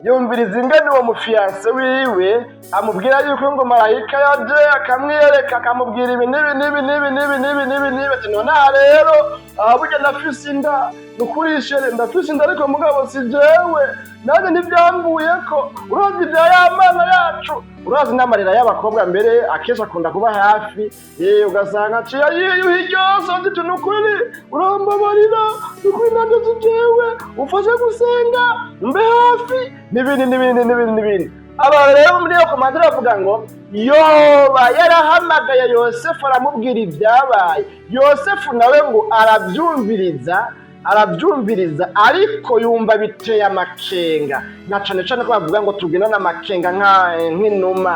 yumviriza ingene uwo mu fiancé wiwe amubwira yuko ngo marayika yaje akamwiyereka, akamubwira ibi n'ibi n'ibi n'ibi n'ibi n'ibi n'ibi n'ibi, ati: "None rero aha burya ndafise inda, ni ukuri chéri, ndafise inda, ariko mugabo si jewe, nanjye ntibyambuyeko. Urazi ibya ya Mana yacu, urazi n'amarira y'abakobwa mbere akenshi akunda kuba hafi, ugasanga aciye yiyuha iryoso, ati: 'Ni ukuri urambabarira, ni ukuri nanjye si jewe, umfashe gusenga, mbe hafi,' n'ibindi n'ibindi n'ibindi n'ibindi." Aba rero muri iyo commentaire bavuga ngo yoba yarahamagaye Yosefu, aramubwira ibyabaye. Yosefu nawe ngo arabyumviriza, arabyumviriza, ariko yumva biteye amakenga, na cane cane ko bavuga ngo tugendane amakenga nk'inuma,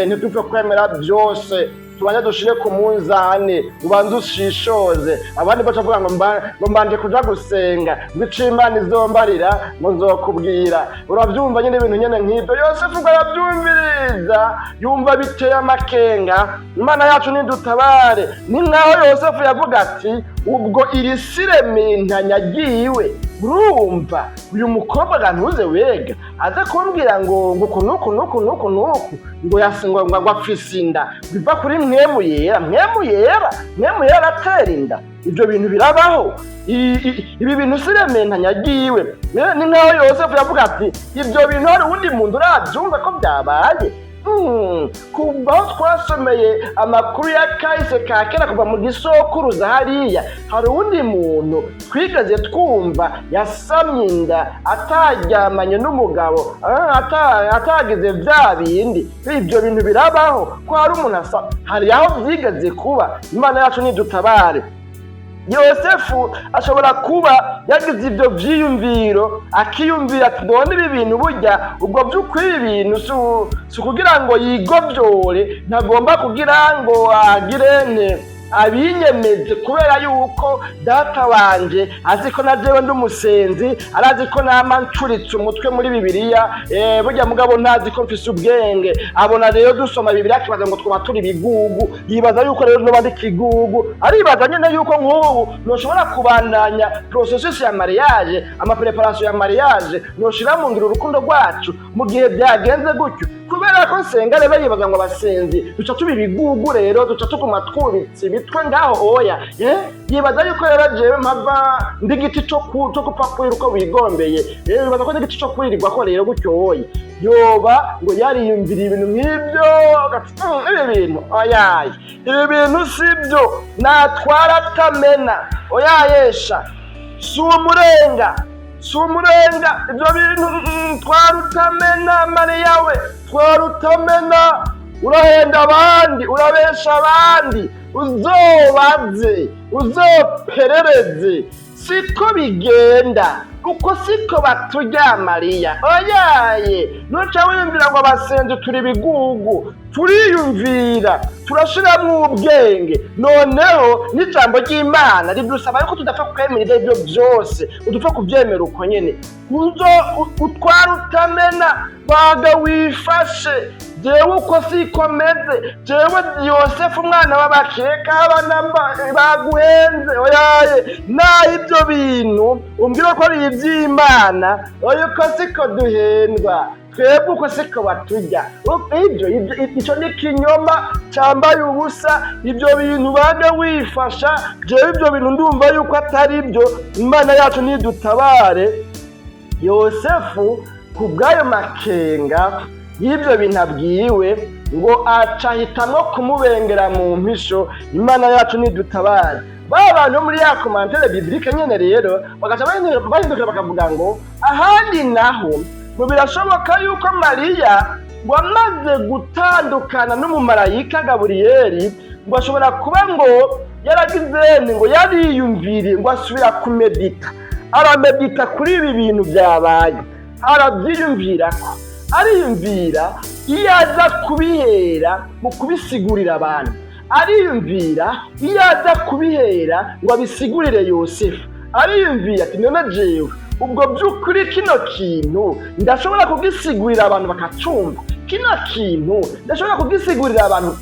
ntidupfe kwemera byose, tubanze dushire ku munzane, ubanze ushishoze. Abandi bacavuga ngo ngo mbanje kuja gusenga, ngo ico Imana izombarira ngo nzokubwira. Uravyumva nyene, ibintu nyene nk'ivyo. Yosefu ngo aravyumviriza, yumva biteye amakenga. Imana yacu nidutabare. Ni nkaho Yosefu yavuga ati: "Ubwo iri siremintanya ryiwe." Urumva uyu mukobwa gantuze wega aza kumbwira ngo uku nuku nuku nuku nuku, ngo yasingwa ngo afise inda biva kuri Mpwemu Yera. Mpwemu Yera, Mpwemu Yera aratera inda? Ibyo bintu birabaho? Ibi bintu sirementanya ryiwe. Ni nkaho Yosefu yavuga ati: "Ibyo bintu hari uwundi muntu urabyumva ko byabaye?" Kuva aho twasomeye amakuru ya kahise ka kera, kuva mu gisokuruza hariya, hari uwundi muntu twigeze twumva yasamye inda ataryamanye n'umugabo, atagize bya bindi? Ibyo bintu birabaho ko hari umuntu asa, hari aho byigeze kuba? Imana yacu nidutabare. Yosefu ashobora kuba yagize ibyo vyiyumviro, akiyumvira ati: "None ibi bintu burya ubwo by'ukuri ibi bintu si ukugira ngo yigovyore, ntagomba kugira ngo agire nte abinyemeze, kubera yuko data wanje azi ko na jewe ndi umusenzi, arazi ko nama ncuritse umutwe muri Bibiliya, burya mugabo ntazi ko mfise ubwenge. Abona rero dusoma Bibiliya akibaza ngo twaba turi ibigugu, yibaza yuko rero noba ndi kigugu, aribaza nyene yuko nk'ubu noshobora kubandanya processus ya mariage, ama préparation ya mariage, noshira mu ngiro urukundo rwacu mu gihe byagenze gutyo, kubera ko nsenga." Rero yibaza ngo abasenzi duca tuba ibigugu, rero duca tuguma twubitse imitwe ngaho. Oya, yibaza yuko rero jewe mpava ndi igiti co gupfa kurira uko wigombeye. Yibaza ko ndi igiti co kuririrwa ko rero gutyo. Oya, yoba ngo yariyumvira ibintu nk'ibyo, agati: Ibi bintu oyaye, ibi bintu sibyo, natwara atamena, oyayesha, si umurenga, si umurenga, ibyo bintu, twarutamena. Mariya we, twarutamena, urahenda abandi, urabesha abandi, uzobaze, uzoperereze, siko bigenda uko, siko baturya. Mariya, oyaye, nuca wiyumvira ngo abasenzi turi ibigugu. Turiyumvira, turashiramwo ubwenge. Noneho n'ijambo ry'Imana ridusaba yuko tudapfa kwemera ibyo aribyo byose, udupfa kubyemera uko nyene. Uzo utwara utamena baga wifashe, jewe uko siko meze, jewe Yosefu umwana w'abakeka, abana baguhenze, oyaye, naho ibyo bintu umbwira ko ari iby'Imana, oya, uko siko duhendwa twebwe, uko siko baturya. Ibyo icyo ni ikinyoma cyambaye ubusa. Ibyo bintu baga wifasha, jewe ibyo bintu ndumva yuko atari byo. Imana yacu nidutabare. Yosefu ku bw'ayo makenga y'ibyo bintu abwiwe, ngo aca ahitamwo kumubengera mu mpisho. Imana yacu nidutabare. Ba bantu bo muri ya commentaire biblique nyene rero bagaca bahindukira bakavuga ngo ahandi naho ngo birashoboka yuko Mariya ngo amaze gutandukana n'umumarayika Gaburiyeli, ngo ashobora kuba ngo yaragize ngo yariyumviriye, ngo asubira kumedita, aramedita kuri ibi bintu byabaye, arabyiyumvirako, ariyumvira iyo aza kubihera mu kubisigurira abantu, ariyumvira iyo aza kubihera ngo abisigurire Yosefu, ariyumvira ati: "None jewe ubwo by'ukuri kino kintu ndashobora kugisigurira abantu bakacumva? Kino kintu ndashobora kugisigurira abantu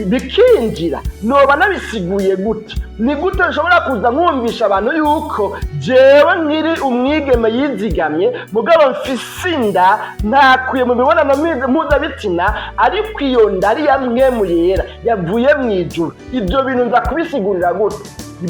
bikinjira? Noba nabisiguye gute? Ni gute nshobora kuza nkumvisha abantu yuko jewe nkiri umwigeme yizigamye, mugabo mfise inda ntakuye mu mibonano mpuzabitsina, ariko iyo nda ari ya Mpwemu Yera yavuye mu ijuru? Ibyo bintu nza kubisigurira gute?"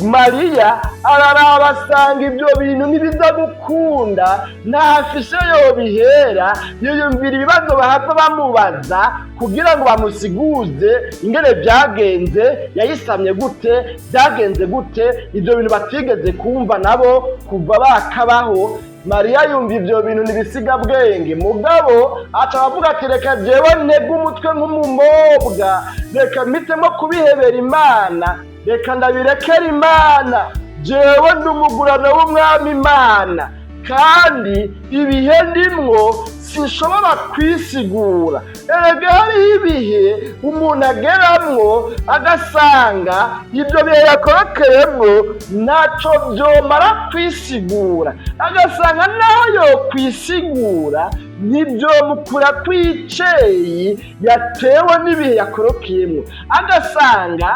Mariya araraba asanga ibyo bintu ntibiza gukunda, ntafise yobihera. Yiyumvira ibibazo bahava bamubaza kugira ngo bamusiguze ingene byagenze, yayisamye gute, byagenze gute, ibyo bintu batigeze kumva nabo kuva bakabaho. Mariya yumva ibyo bintu ntibisiga bwenge, mugabo aca avuga ati: "Reka jewe ntege umutwe nk'umumobwa, reka mpitemo kubihebera Imana, reka ndabirekera Imana. Jewe ndi umugurano w'Umwami Imana, kandi ibihe ndimwo sinshobora kwisigura." Erega hariho ibihe umuntu ageramwo agasanga ibyo bihe yakorokeyemwo ntaco vyomara kwisigura, agasanga naho yokwisigura ntivyomukura kw'iceyi yatewe n'ibihe yakorokeyemwo, agasanga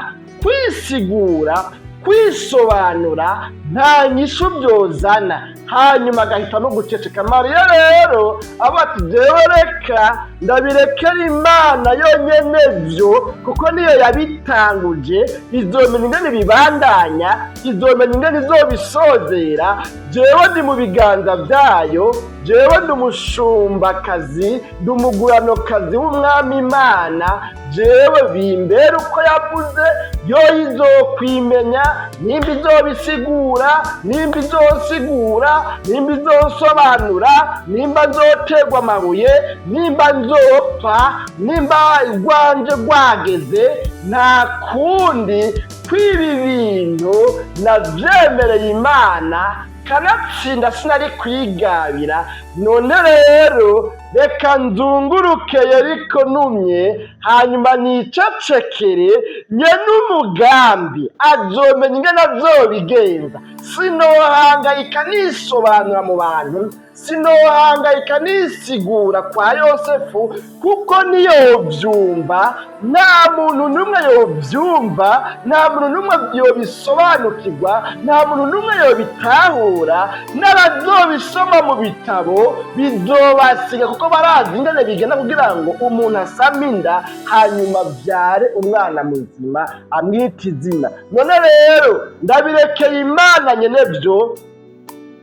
kwisigura Kwisobanura nta nyishu byozana, hanyuma agahitamo guceceka. Mariya rero aba ati: "Jewe reka ndabirekera Imana yonyene vyo, kuko niyo yabitanguje, izomenya ingene bibandanya, izomenya ingene izobisozera. Jewe ndi mu biganza vyayo, jewe ndi umushumbakazi, ndi umuguranokazi w'Umwami Imana. Jewe bimbere uko yavuze, yo izokwimenya nimba izobisigura, nimba izosigura, nimba izosobanura, nimba nzoterwa amabuye, nimba nzopfa, nimba rwanje rwageze. Nta kundi kw'ibi bintu navyemereye Imana, kanatsinda sinari kwigabira. None rero reka nzunguruke Yeriko numye, hanyuma nicecekere. Nye n'umugambi azomenya ingene azobigenza. Sinohangayika nisobanura mu bantu, sinohangayika nisigura kwa Yosefu, kuko niyovyumva, nta muntu n'umwe yovyumva, nta muntu n'umwe yobisobanukirwa, nta muntu n'umwe yobitahura. N'abazobisoma mu bitabo bizobasiga, kuko barazi ingene bigenda kugira ngo umuntu asame inda, hanyuma avyare umwana muzima, amwite izina. None rero ndabirekeye Imana nyene vyo,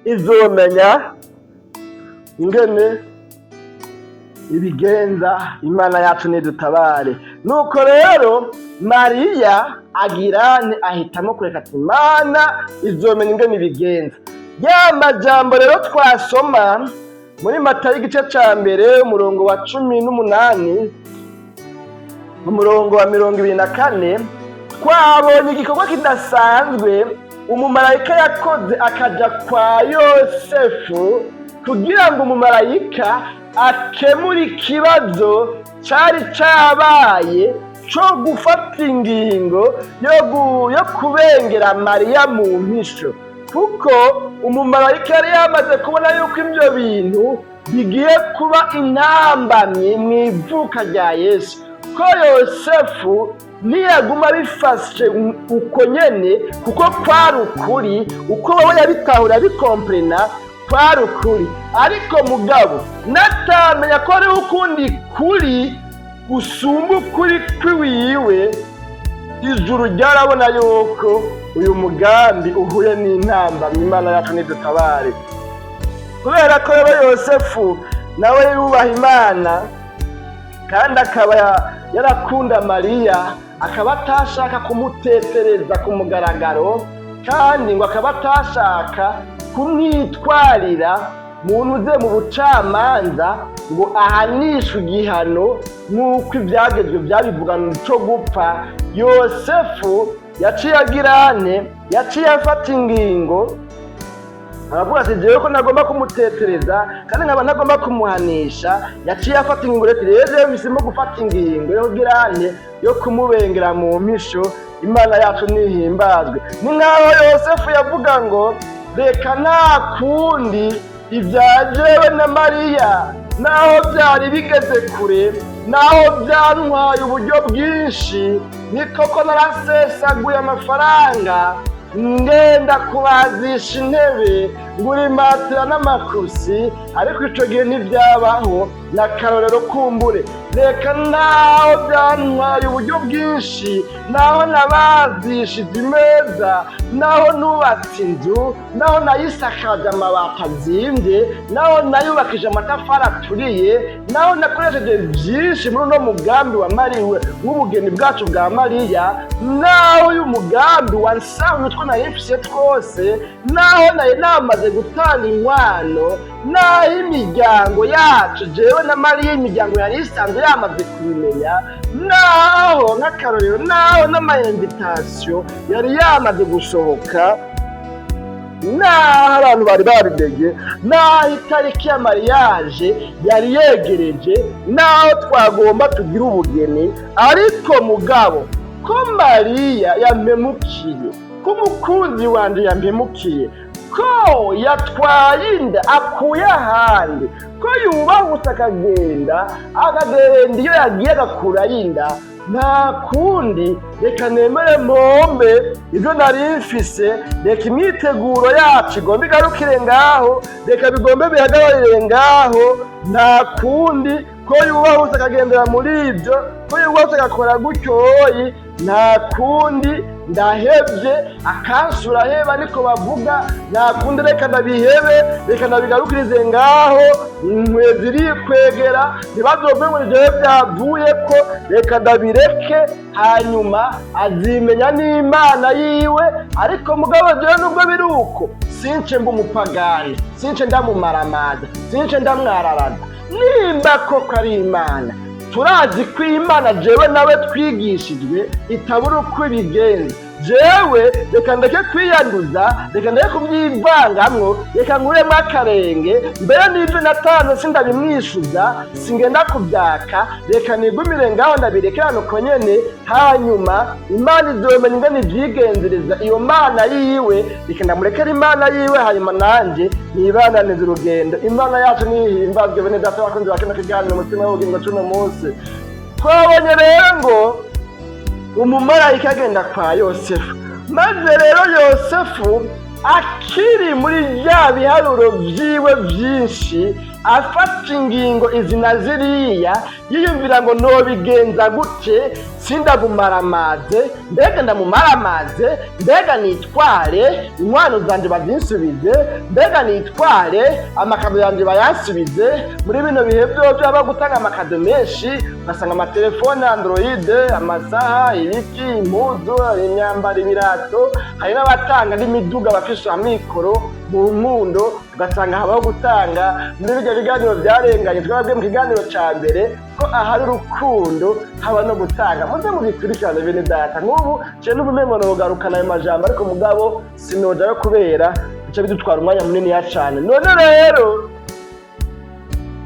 izomenya ingene ibigenza. Imana yacu nidutabare." Nuko rero Mariya agirane ahitamo kureka, ati: "Imana izomenya ingene ibigenza." Ya majambo rero twasoma muri Matayo igice ca 1, umurongo wa 18, umurongo wa 24, twabonye igikorwa kidasanzwe umumarayika yakoze, akaja kwa Yosefu kugira ngo umumarayika akemure ikibazo cari cabaye co gufata ingingo yo kubengera Mariya mu mpisho, kuko umumarayika yari yamaze kubona yuko ivyo bintu bigiye kuba intambamyi mu ivuka rya Yesu, ko Yosefu niyaguma bifashe uko nyene, kuko kwari ukuri uko wowe yabitahura, yabikomprena, kwari ukuri. Ariko mugabo natamenya ko hariho ukundi kuri gusumba ukuri kwiwiwe, ijuru ryarabona yuko uyu mugambi uhuye n'intambamyi. Imana yacu nidutabare. Kubera ko rero Yosefu nawe yubaha Imana, kandi akaba yarakunda Mariya, akaba atashaka kumutetereza ku mugaragaro, kandi ngo akaba atashaka kumwitwarira muntu uze mu bucamanza ngo ahanishwe igihano nk'uko ibyagezwe byabivuga cyo gupfa, Yosefu yaciye agirane, yaciye afata ingingo, aravuga ati: "Jewe ko ntagomba kumutetereza kandi nkaba ntagomba kumuhanisha." Yaciye afata ingingo rero, rero jewe mpisemo gufata ingingo yo kugirane, yo kumubengera mu mpisho. Imana yacu nihimbazwe. Ni nk'aho Yosefu yavuga ngo: "Reka nta kundi, ibya jewe na Mariya, naho byari bigeze kure, naho byantwaye uburyo bwinshi, ni koko narasesaguye amafaranga, ngenda kubazisha intebe, ngura imatera n'amakusi, ariko ico gihe ntibyabaho n'akarorero kumbure. Reka naho byantwaye uburyo bwinshi, naho nabazishije imeza, naho nubatse inzu, naho nayisakaje amabati azimvye, naho nayubakije amatafari aturiye, naho nakoresheje byinshi muri uno mugambi wa Mariwe w'ubugeni bwacu bwa Mariya, naho uyu mugambi wansahuye utwo nari mfise twose, naho nari namaze gutanga inkwano, naho imiryango yacu, jewe na Mariya, imiryango yari isanzwe yamaze kubimenya, naho nk'akarorero, naho n'ama invitation yari yamaze gusohoka, naho abantu bari babimenye, naho itariki ya mariage yari yegereje, naho twagomba tugire ubugeni, ariko mugabo ko Mariya yampemukiye, ko umukunzi wanje yampemukiye, ko yatwaye inda akuye ahandi, ko yubahutse akagenda, akagenda iyo yagiye agakurayo inda, Nta kundi, reka nemere mpombe ibyo nari mfise, reka imyiteguro yacu igombe igarukire ngaho, reka bigombe bihagararire ngaho. Nta kundi, ko yubahutse akagendera muri ibyo, ko yubahutse agakora gutyoyi, nta kundi, ndahebye akansura heba, niko bavuga. Nta kundi, reka ndabihebe, reka ndabigarukirize ngaho. Inkwe zirikwegera, ntibazove ngo jewe byavuye ko, reka ndabireke, hanyuma azimenya n'Imana yiwe. Ariko mugabo jewe, nubwo biri uko, since mba umupagani, since ndamumaramaza, since ndamwararaza. Nimba koko ari Imana, turazi ko Imana jewe nawe twigishijwe itabura uko ibigenza. Jewe reka ndeke kwiyanduza, reka ndeke kubyivangamwo, reka nkuremo akarenge. Mbere n'ibyo natanze sindabimwishuza, singenda kubyaka, reka nigumire ngaho, ndabirekerane uko nyene. Hanyuma Imana izomenya ingene ivyigenzereza, iyo Mana yiwe. Reka ndamurekere Imana yiwe, hanyuma nanje nibananize urugendo. Imana yacu nihimbazwe. Bene data bakunzi ba kino kiganiro Umutima w'Ubugingo c'uno munsi, twabonye rero ngo umumarayika agenda kwa Yosefu. Maze rero Yosefu akiri muri bya biharuro vyiwe vyinshi, afata ingingo izi na ziriya, yiyumvira ngo nobigenza gute, sindagumaramaze, mbega ndamumaramaze, mbega nitware inkwano zanje bazinsubize, mbega nitware amakado yanje bayansubize. Muri bino bihe vyo byaba gutanga amakado menshi, ugasanga amatelefone Android, amasaha, ibiki, impuzu, imyambaro, ibirato, hari n'abatanga n'imiduga bafishe amikoro mu nkundo, ugasanga habaho gutanga. Muri bijya biganiro byarenganye, twababwiye mu kiganiro ca mbere ko ahari urukundo haba no gutanga. Muze mubikurikirane, bene data. Nk'ubu je n'ubumengo nogarukana ayo majambo, ariko mugabo sinojayo kubera bica bidutwara umwanya muniniya cane. None rero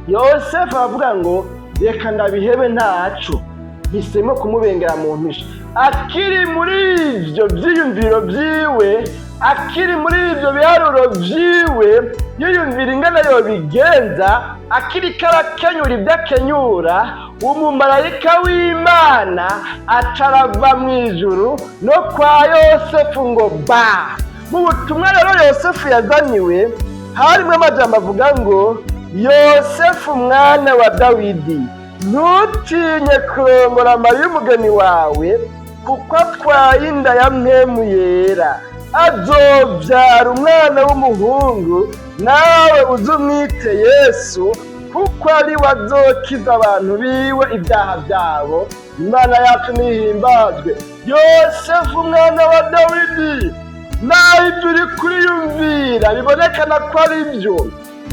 Yosefu aravuga ngo reka ndabihebe, ntaco, mpisemo kumubengera mu mpisha. Akiri muri ivyo vyiyumviro vyiwe, akiri muri ivyo biharuro vyiwe, yiyumvira ingene yobigenza, akiriko arakenyura ibyo akenyura, umumarayika w'Imana aca arava mw'ijuru no kwa Yosefu ngo ba. Mu butumwa rero Yosefu yazaniwe harimwo amajambo avuga ngo: "Yosefu mwana wa Dawidi, ntutinye kurongora Mariya umugeni wawe, kuko atwaye inda ya Mpwemu Yera. Azobyara umwana w'umuhungu, nawe uze umwite Yesu, kuko ari we azokiza abantu biwe ibyaha byabo." Imana yacu nihimbazwe. Yosefu umwana wa Dawidi, naho ibyo uri kuriyumvira bibonekana ko ari byo,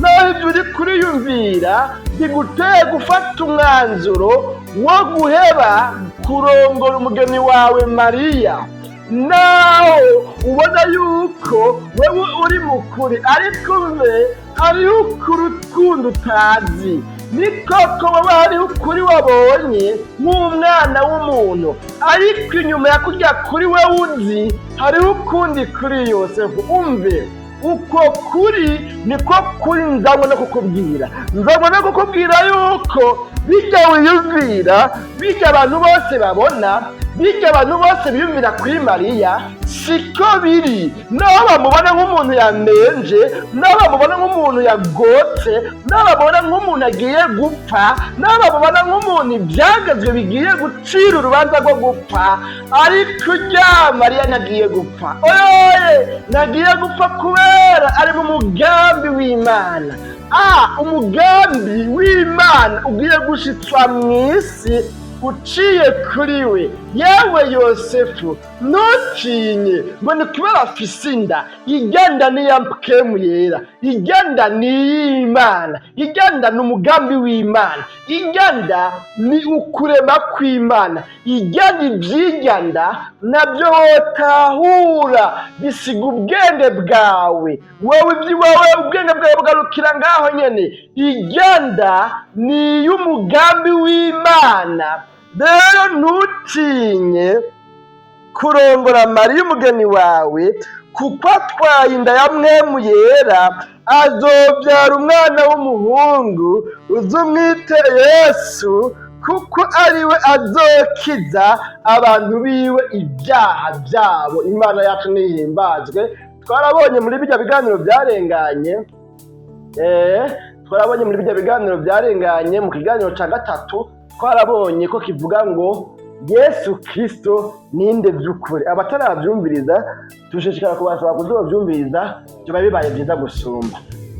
naho ibyo uri kuriyumvira biguteye gufata umwanzuro wo guheba kurongora umugeni wawe Mariya, naho ubona yuko wewe uri mukuri, ariko mbe hariho ukuri ukundi utazi. Ni koko wowe hariho ukuri wabonye nk'umwana w'umuntu, ariko inyuma ya kurya kuri we uzi hariho ukundi kuri. Yosefu, umve, uko kuri niko kuri nzanywe no kukubwira. Nzanywe no kukubwira yuko bijya wiyumvira, bijya abantu bose babona, bijya abantu bose biyumvira kuri Mariya, siko biri. Naho bamubona nk'umuntu yamenje, naho bamubona nk'umuntu yagotse, naho bamubona nk'umuntu agiye gupfa, naho bamubona nk'umuntu ibyagezwe bigiye gucira urubanza rwo gupfa, ariko urya Mariya ntagiye gupfa. Oyoye, ntagiye gupfa kubera ari mu mugambi w'Imana. Umugambi w'Imana ugiye gushitswa mu isi uciye kuri we. Yewe Yosefu, ntutinye ngo ni kubera afise inda. Igenda niya Mpwemu Yera, igenda ni iy'Imana, igenda ni umugambi w'Imana, igenda ni ukurema kw'Imana. Igenda ivyiganda nabyo wotahura bisiga ubwenge bwawe. Wewe iby'iwawe, ubwenge bwawe bugarukira ngaho nyene. Igenda ni iy'umugambi w'Imana. Rero ntutinye kurongora Mariya umugeni wawe, kuko atwaye inda ya Mpwemu Yera. Azobyara umwana w'umuhungu, uze umwite Yesu. Kuko ari we azokiza abantu biwe ibyaha byabo. Imana yacu nihimbazwe. Twarabonye muri bijya biganiro byarenganye, twarabonye muri bijya biganiro byarenganye, mu kiganiro cya gatatu twarabonye ko kivuga ngo Yesu Kristo ninde by'ukuri. Abatarabyumviriza dushishikara kubasaba kuzobyumviriza, biba bibaye byiza gusumba.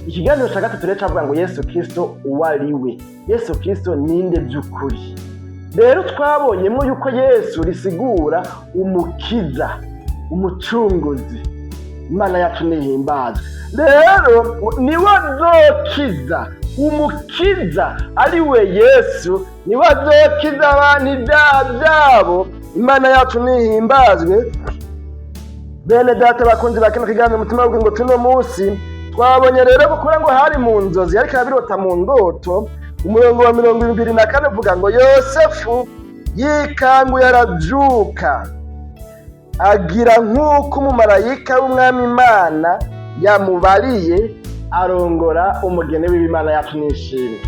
Ikiganiro cya gatatu rero cyavuga ngo Yesu Kristo uwo ari we, Yesu Kristo ninde by'ukuri. Rero twabonyemo yuko Yesu risigura umukiza, umucunguzi. Imana yacu nihimbazwe. Rero niwe azokiza, umukiza ari we Yesu, niwe azokiza abantu ibyaha byabo. Imana yacu nihimbazwe. Bene data bakunzi ba kino kiganiro umutima w'ubugingo tuno munsi, twabonye rero gukora ngo hari mu nzozi, ariko arabirota mu ndoto. Umurongo wa 24 uvuga ngo Yosefu yikanguye arabyuka, agira nk'uko umumarayika w'Umwami Imana yamubariye, arongora umugeni w'Imana yacu nishimwe.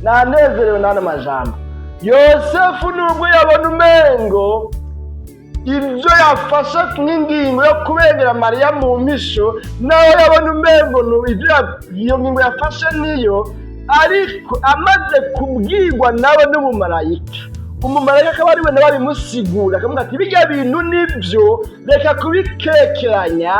Nanezerewe n'ano majambo. Yosefu nubwo yabona umengo ibyo yafashe nk'ingingo yo kubengera Mariya mu mpisho, nawe yabona umengo ibyo iyo ngingo yafashe niyo, ariko amaze kubwirwa nawe n'umumarayika, umumarayika akaba ari we nawe abimusigura, akavuga ati bijya bintu nibyo, reka kubikekeranya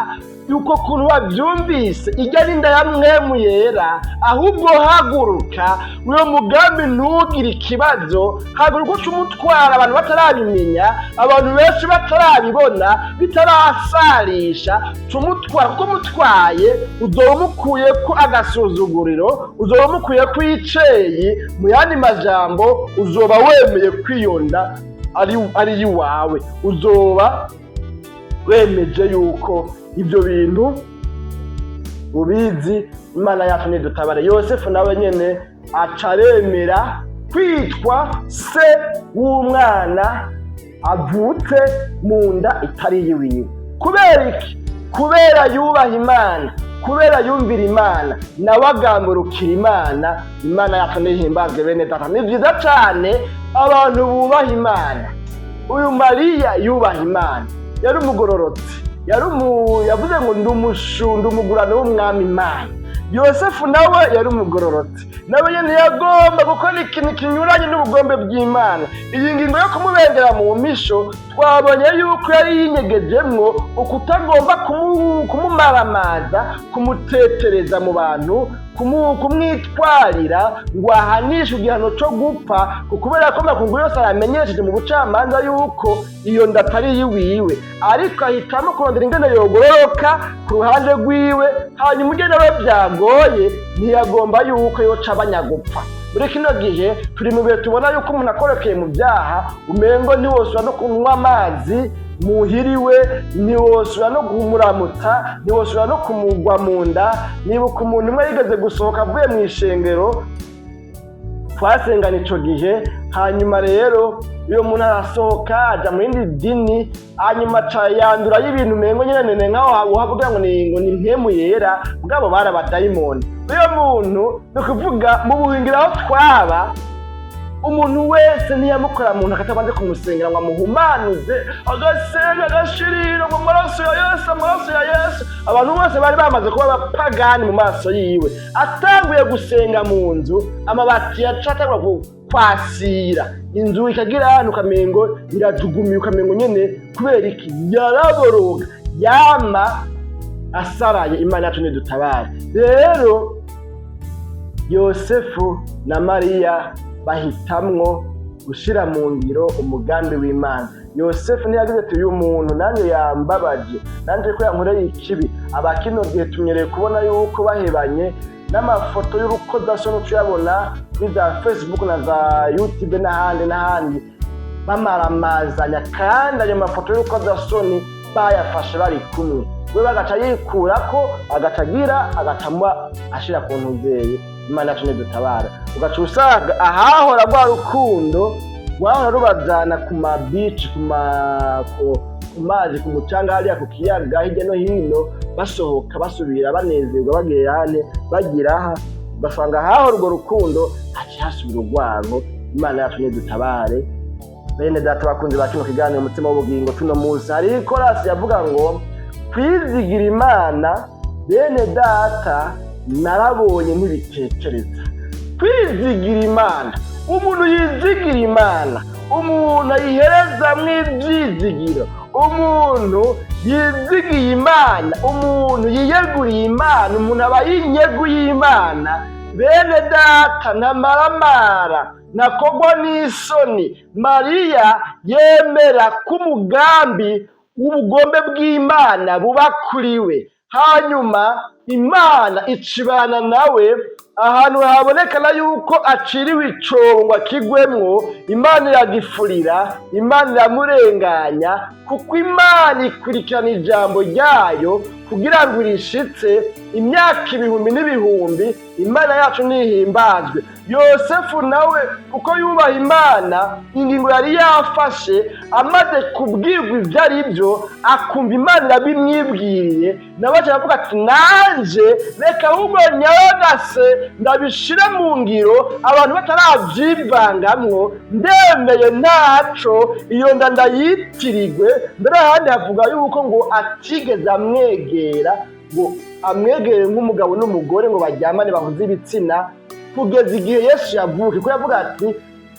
uko kuntu wabyumvise, ijya n'inda ya Mpwemu Yera, ahubwo haguruka, uyo mugambi ntugire ikibazo, haguruka uce umutwara abantu batarabimenya, abantu benshi batarabibona, bitarasarisha, tumutwara, kuko umutwaye uzoba umukuye ko agasuzuguriro, uzoba umukuye ko iceyi. Mu yandi majambo, uzoba wemeye kwiyonda ari iwawe, uzoba wemeje yuko ibyo bintu ubizi. Imana yacu nidutabare. Yosefu nawe nyene aca aremera kwitwa se w'umwana avutse mu nda itari iyiwiwe. Kubera iki? Kubera yubaha Imana, kubera yumvira Imana, nawe agamburukira Imana. Imana yacu nihimbazwe. Bene data, ni byiza cane abantu bubaha Imana. Uyu Mariya yubaha Imana, yari umugororotsi, yari yavuze ngo ndi umushunda, umugurano w'Umwami Imana. Yosefu nawe yari umugororotsi, nawe nyene yagomba gukora ikintu kinyuranye n'ubugombe bw'Imana. Iyi ngingo yo kumubengera mu mpisho, twabonye yuko yari yinyegejemwo ukutagomba kumumaramaza, kumutetereza mu bantu, kumwitwarira ngo ahanishwe igihano cyo gupfa, kubera ko amakungu yose aramenyesheje mu bucamanza yuko iyo nda atari iyiwiwe. Ariko ahitamo kurondera ingene yogororoka ku ruhande rwiwe, hanyuma ugenda we byagoye, ntiyagomba yuko yoca abanyagupfa. Muri kino gihe turi mu bihe tubona yuko umuntu akorokeye mu byaha, umengo ntiwosubira no kunywa amazi muhiriwe, ntiwosubira no kumuramutsa, ntiwosubira no kumugwa mu nda. Nibuka umuntu umwe yigeze gusohoka avuye mu ishengero twasengana ico gihe. Hanyuma rero uyo muntu arasohoka aja mu rindi dini, hanyuma aca yandura y'ibintu umengo nyene ni nkaho uhavuga ngo ni Mpwemu Yera, bwabo bari abadayimoni. Uyo muntu, ni ukuvuga mu buhingiro aho twaba, umuntu wese ntiyamukora muntu akatabanje kumusengera ngo amuhumanuze, agasenga agashirira ngo amaraso ya Yesu, amaraso ya Yesu. Abantu bose bari bamaze kuba abapagani mu maso yiwe. Atanguye gusenga mu nzu, amabati yaca atangura kwasira, inzu ikagira ahantu ukamengo irajugumiye, ukamengo nyene kubera iki yaraboroga, yama asaraye. Imana yacu nidutabare. Rero Yosefu na Mariya bahitamwo gushira mu ngiro umugambi w'Imana. Yosefu ntiyagize ati uyu muntu nanjye yambabaje, nanjye ko yankoreye ikibi. Aba kino gihe tumenyereye kubona yuko bahebanye n'amafoto y'urukozasoni uyabona kuri za Facebook na za YouTube n'ahandi n'ahandi, bamaramazanya, kandi ayo mafoto y'urukozasoni bayafashe bari kumwe. We bagaca yikurako, agaca agira agaca ashira ku ntuzeye. Imana yacu nidutabara. Ugaca usanga ahahora rwa rukundo rwahora rubajana ku ma beach, ku mazi, ku mucanga hariya ku kiyaga, hirya no hino, basohoka basubira banezerwa, bagira hane bagira aha, ugasanga ahahora urwo rukundo haciye hasubira urwango. Imana yacu nidutabare. Bene data bakunzi ba kino kiganiro Umutima w'Ubugingo, tuno munsi hari ikorasi yavuga ngo kwizigira Imana. Bene data, narabonye ntibitekereza kwizigira Imana. Umuntu yizigira Imana, umuntu ayiherezamwo ibyizigiro, umuntu yizigiye Imana, umuntu yiyeguriye Imana, umuntu aba yinyeguye Imana, bene data, ntamaramara, ntakogwa n'isoni. Mariya yemera ko umugambi w'ubugombe bw'Imana buba kuri we, hanyuma Imana icibana nawe ahantu habonekana yuko aciriwe icobo ngo akigwemwo. Imana iragifurira, Imana iramurenganya, kuko Imana ikurikirana ijambo ryayo kugira ngo irishitse imyaka ibihumbi n'ibihumbi. Imana yacu ntihimbazwe. Yosefu nawe, kuko yubaha Imana, ingingo yari yafashe amaze kubwirwa ibyo ari byo, akumva Imana irabimwibwiriye, nawe aca aravuga ati: "Nanje reka ahubwo nyaragase ndabishire mu ngiro abantu batarabyivangamwo. Ndemeye, ntaco, iyo nda ndayitirirwe." Mbere ahandi havuga yuko ngo atigeze amwegera, ngo amwegere nk'umugabo n'umugore, ngo baryamane bahuze ibitsina, kugeza igihe Yesu yavuka, kuko yavuga ati: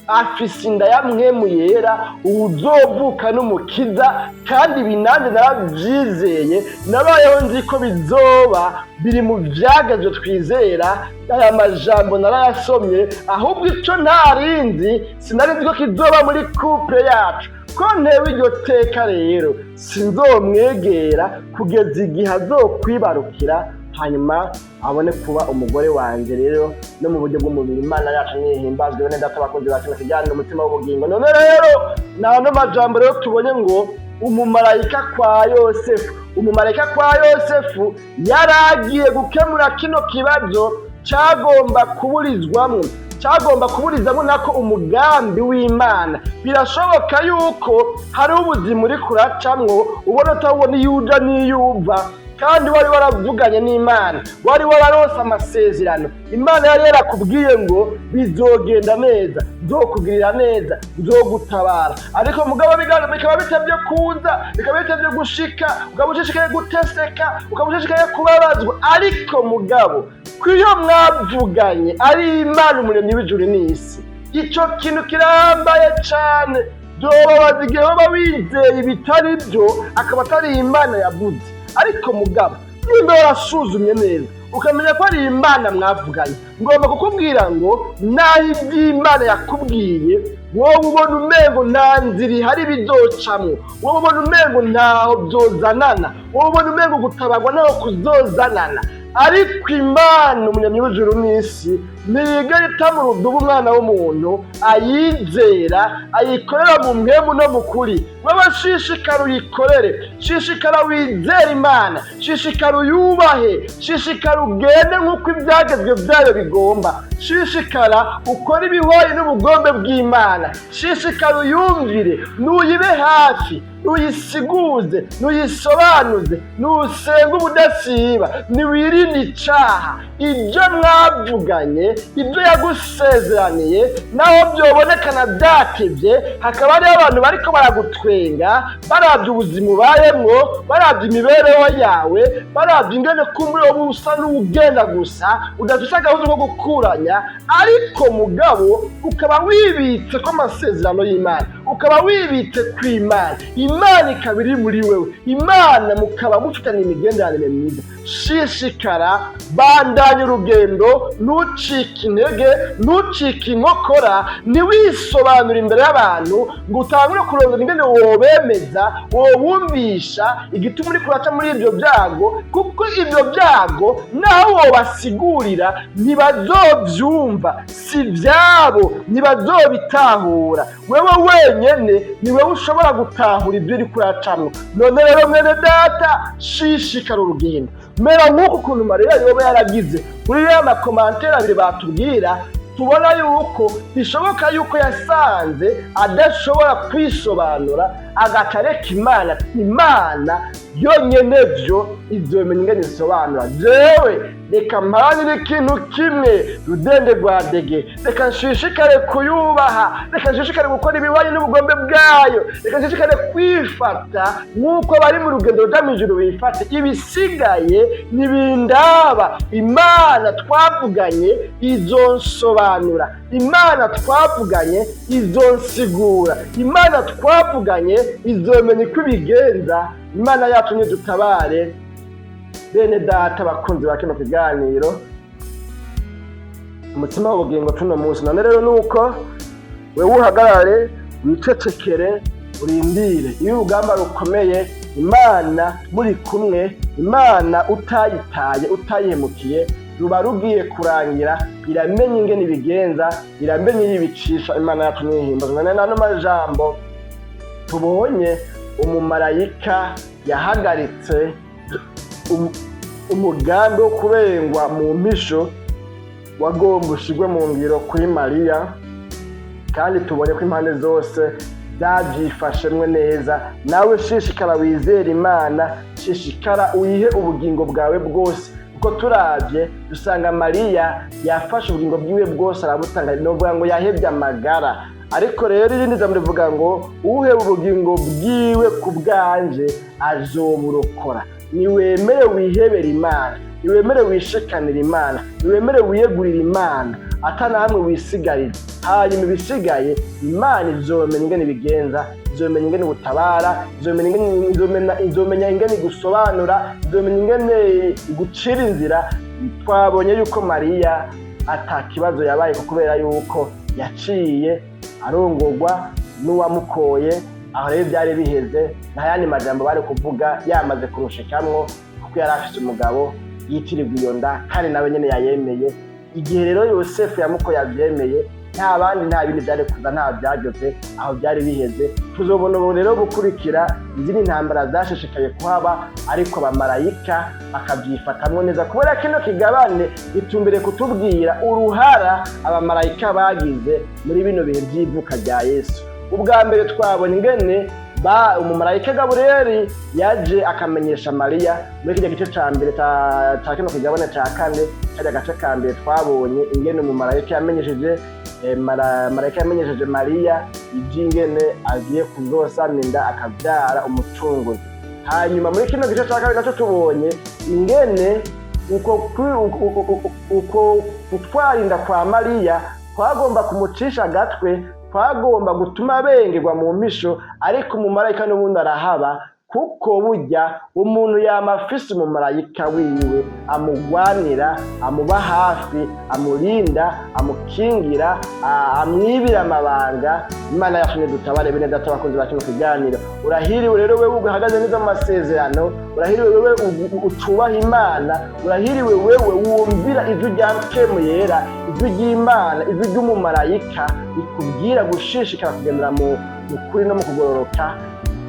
"Afise inda ya Mpwemu Yera, uwuzovuka n'Umukiza." Kandi ibi nanjye narabyizeye, nabayeho nzi ko bizoba biri mu vyagezwe twizera. Aya majambo narayasomye, ahubwo ico ntarinzi, sinari nzi ko kizoba muri couple yacu. Ko ntewe iryo teka rero, sinzomwegera kugeza igihe azokwibarukira, hanyuma abone kuba umugore wanje rero no mu buryo bw'umubiri. Imana yacu nihimbazwe. Bene data bakunzi ba kino kiganiro Umutima w'Ubugingo, none rero ni ano majambo rero tubonye ngo umumarayika kwa Yosefu, umumarayika kwa Yosefu yaragiye gukemura kino kibazo cagomba kuburizwamwo, cyagomba kuburizamo nako umugambi w'Imana. Birashoboka yuko hariho ubuzima uri kuracamwo ubona utabona iyo uja n'iyo uva, kandi wari waravuganye n'Imana, wari wararose amasezerano. Imana yari yarakubwiye ngo bizogenda neza, nzokugirira neza, nzogutabara, ariko mugabo bikaba bitevye kuza, bikaba bitevye gushika, ukaba ushishikaye guteseka, ukaba ushishikaye kubabazwa. Ariko mugabo ko iyo mwavuganye ari Imana Umuremyi w'ijuru n'isi, ico kintu kirambaye cane. Byobabaza igihe waba wizeye ibitari byo, akaba atari Imana yavuze. Ariko mugabo nimba warasuzumye neza ukamenya ko ari Imana mwavuganye, ngomba kukubwira ngo naho iby'Imana yakubwiye wowe ubona umengo nta nzira ihari bizocamwo, wowe ubona umengo ntaho byozanana, wowe ubona umengo gutabarwa ntaho kuzozanana, ariko Imana Umuremyi w'ijuru n'isi ntiyigera ita mu rudubu umwana w'umuntu ayizera, ayikorera mu mpwemu no mu kuri. Wowe shishikara uyikorere, shishikara wizere Imana, shishikara uyubahe, shishikara ugende nk'uko ibyagezwe byayo bigomba, shishikara ukore ibihwaye n'ubugombe bw'Imana, shishikara uyumvire, nuyibe hafi, nuyisiguze, nuyisobanuze, nusenge ubudasiba, niwirinde icaha. Ibyo mwavuganye, ibyo yagusezeraniye, naho byobonekana byatevye, hakaba hariho abantu bariko baragutwenga baravye ubuzima ubayemwo, baravye imibereho yawe, baravye ingene kumbure wowe usa n'uwugenda gusa udafise agahuzu ko gukuranya, ariko mugabo ukaba wibitse ko amasezerano y'Imana, ukaba wibitse ku Imana, Imana ikaba iri muri wewe, Imana mukaba mufitanye imigenderanire myiza, shishikara, bandanya urugendo, ntucike intege, ntucike inkokora, ntiwisobanure imbere y'abantu ngo utangure kurondera ingene wobemeza, wobumvisha igituma uri kuraca muri ibyo byago, kuko ibyo byago naho wobasigurira ntibazovyumva, si ivyabo, ntibazobitahura. Wewe wenyene ni wewe ushobora gutahura ibyo uri kuracamwo. None rero mwene data, shishikara urugendo, mera nk'uko ukuntu Mariya yoba yaragize. Muri ya ma commentaires abiri batubwira, tubona yuko bishoboka yuko yasanze adashobora kwisobanura, agaca areka Imana. Imana yonyene vyo izomenya ingene isobanura. Jewe Reka mparanire ikintu kimwe rudende rwa dege, reka nshishikare kuyubaha, reka nshishikare gukora ibibanye n'ubugombe bwayo, reka nshishikare kwifata nk'uko bari mu rugendo ruja mw'ijuru bifate. Ibisigaye ntibindaba. Imana twavuganye izonsobanura, Imana twavuganye izonsigura, Imana twavuganye izomenya uko ibigenza. Imana yacu nidutabare. Bene data bakunzi ba kino kiganiro Umutima w'Ubugingo tuno munsi, none rero nuko wewe uhagarare, wicecekere, urindire. Iyo urugamba rukomeye, Imana muri kumwe, Imana utayitaye, utayihemukiye, ruba rugiye kurangira. Iramenya ingene ibigenza, iramenya iyo ibicisha. Imana yacu nihimbazwa. None nano majambo tubonye, umumarayika yahagaritse umugambi wo kubengwa mu mpisho wagomba ushirwe mu ngiro kuri Mariya, kandi tubonye ko impande zose zabyifashemwe neza. Nawe shishikara wizere Imana, shishikara uyihe ubugingo bwawe bwose, kuko turavye dusanga Mariya yafashe ubugingo bwiwe bwose arabutanga, novuga ngo yahevye amagara. Ariko rero irindi jambo rivuga ngo uheba ubugingo bwiwe ku bwanje azoburokora. Niwemere wihebere Imana, niwemere wishikanire Imana, niwemere wiyegurire Imana ata na hamwe wisigarira. Hanyuma ibisigaye Imana izomenya ingene ibigenza, izomenya ingene igutabara, izomenya ingene igusobanura, izomenya ingene igucira inzira. Twabonye yuko Mariya ata kibazo yabaye, kubera yuko yaciye arongorwa n'uwamukoye. Aho rero byari biheze, nta yandi majambo bari kuvuga, yamaze kurushikamwo, kuko yari afise umugabo yitirirwa iyo nda, kandi nawe nyene yayemeye. Igihe rero Yosefu yamukoye avyemeye, nta bandi, nta bindi byari kuza, nta byageze aho, byari biheze. Tuzobona ubu rero gukurikira izindi ntambara zashishikaye kuhaba, ariko abamarayika bakabyifatamwo neza, kubera kino kigabane gitumbere kutubwira uruhara abamarayika bagize muri bino bihe by'ivuka rya Yesu. Ubwa mbere twabonye ingene ba umumarayika Gaburiyeli yaje akamenyesha Mariya muri kirya gice ca mbere ca kino kigabane ca kane. Karya gace ka mbere twabonye ingene umumarayika yamenyesheje marayika yamenyesheje Mariya ivy'ingene agiye kuzosama inda akavyara Umucunguzi. Hanyuma muri kino gice ca kabiri naco tubonye ingene uko gutwara inda kwa Mariya kwagomba kumucisha agatwe, twagomba gutuma bengerwa mu mpisho, ariko umumarayika n'ubundi arahaba, kuko burya umuntu yama afise umumarayika wiwe amugwanira, amuba hafi, amurinda, amukingira, amwibira amabanga. Imana yacu nidutabare. Bene data bakunzi ba kino kiganiro, urahiriwe rero wewe uhagaze neza mu masezerano, urahiriwe wewe ucubaha Imana, urahiriwe wewe wumvira ijwi rya Mpwemu Yera, ijwi ry'Imana, ijwi ry'umumarayika rikubwira gushishikara kugendera mu kuri no mu kugororoka.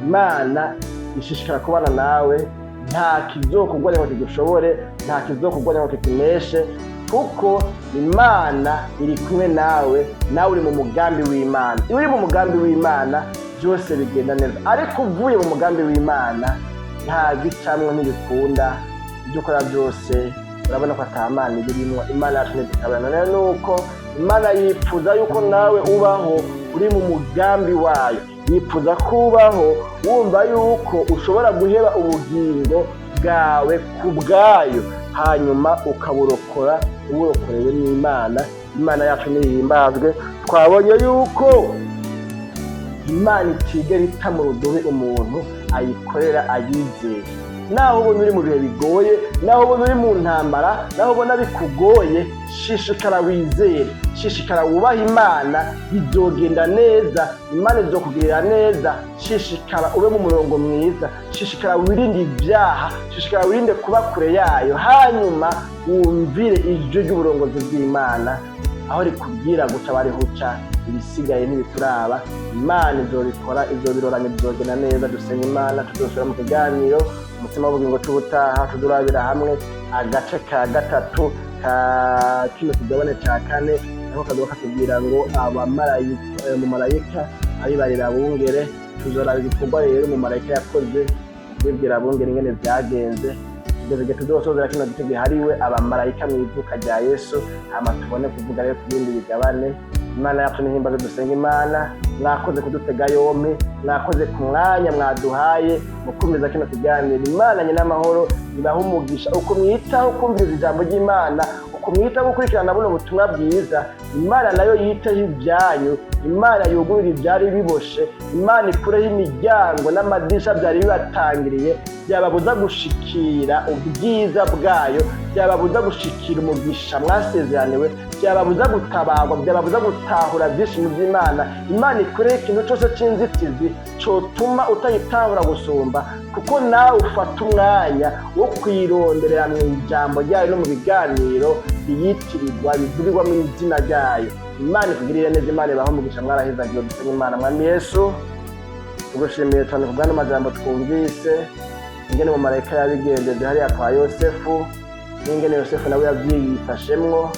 Imana ishishikara kubana nawe, nta kizokugwanya ngo kigushobore, nta kizokugwanya ngo kikuneshe, kuko Imana iri kumwe nawe, nawe uri mu mugambi w'Imana. Iyo uri mu mugambi w'Imana byose bigenda neza, ariko uvuye mu mugambi w'Imana nta gicamwo, ntibikunda. Ibyo ukora byose urabona ko ata Mana ibirimwo. Imana yacu ntidutabana. Rero nuko Imana yifuza yuko nawe ubaho uri mu mugambi wayo, yifuza ko ubaho wumva yuko ushobora guheba ubugingo bwawe ku bwayo, hanyuma ukaburokora uburokorewe n'Imana. Imana yacu nihimbazwe. Twabonye yuko Imana itigera ita mu rudubi umuntu ayikorera ayizeye. Naho ubona uri mu bihe bigoye, naho ubona uri mu ntambara, naho ubona bikugoye, shishikara wizere, shishikara wubahe Imana, bizogenda neza, Imana izokugirira neza. Shishikara ube mu murongo mwiza, shishikara wirinde ibyaha, shishikara wirinde kuba kure yayo, hanyuma wumvire ijwi ry'uburongozi bw'Imana aho rikubwira guca barihuca. Ibisigaye ntibituraba, Imana izobikora, izobiroranya, bizogenda neza. Dusenga Imana. Tuzosubira mu kiganiro Umutima w'Ubugingo c'ubutaha, tuzurabira hamwe agace ka gatatu ka kino kigabane ca kane, nako kazoba katubwira ngo abamarayika, umumarayika abibarira abungere. Tuzoraba ibikorwa rero umumarayika yakoze kubibwira abungere ingene vyagenze. Kugeza igihe tuzosozera kino gice gihariwe abamarayika mu ivuka rya Yesu, hama tubone kuvuga rero ku bindi bigabane. Imana yacu n'ihimbaze. Dusenga Imana. Mwakoze kudutega yompi, mwakoze ku mwanya mwaduhaye mu kumviza kino kiganiro. Imana nyina amahoro ibahe umugisha uko mwitaho kumviriza ijambo ry'Imana, uko mwitaho gukurikirana buno butumwa bwiza. Imana nayo yiteho ibyanyu, Imana yugurura ibyari biboshe, Imana ikureho imiryango n'amadirisha byari bibatangiriye, byababuza gushikira ubwiza bwayo, byababuza gushikira umugisha mwasezeraniwe, byababuza gutabarwa, byababuza gutahura byinshi mu by'Imana. Imana ikureho ikintu cyose cy'inzitizi cyotuma utayitahura gusumba, kuko nawe ufata umwanya wo kuyironderera mu ijambo ryayo no mu biganiro biyitirirwa, bivugirwamo izina ryayo. Imana ikugirire neza, Imana ibahe umugisha. Mwarahezagiwe. Dusenga Imana. Mwami Yesu, tugushimiye cyane ku bw'ano majambo twumvise, ingene umumarayika yabigenjeje hariya kwa Yosefu, n'ingene Yosefu nawe yavyifashemwo,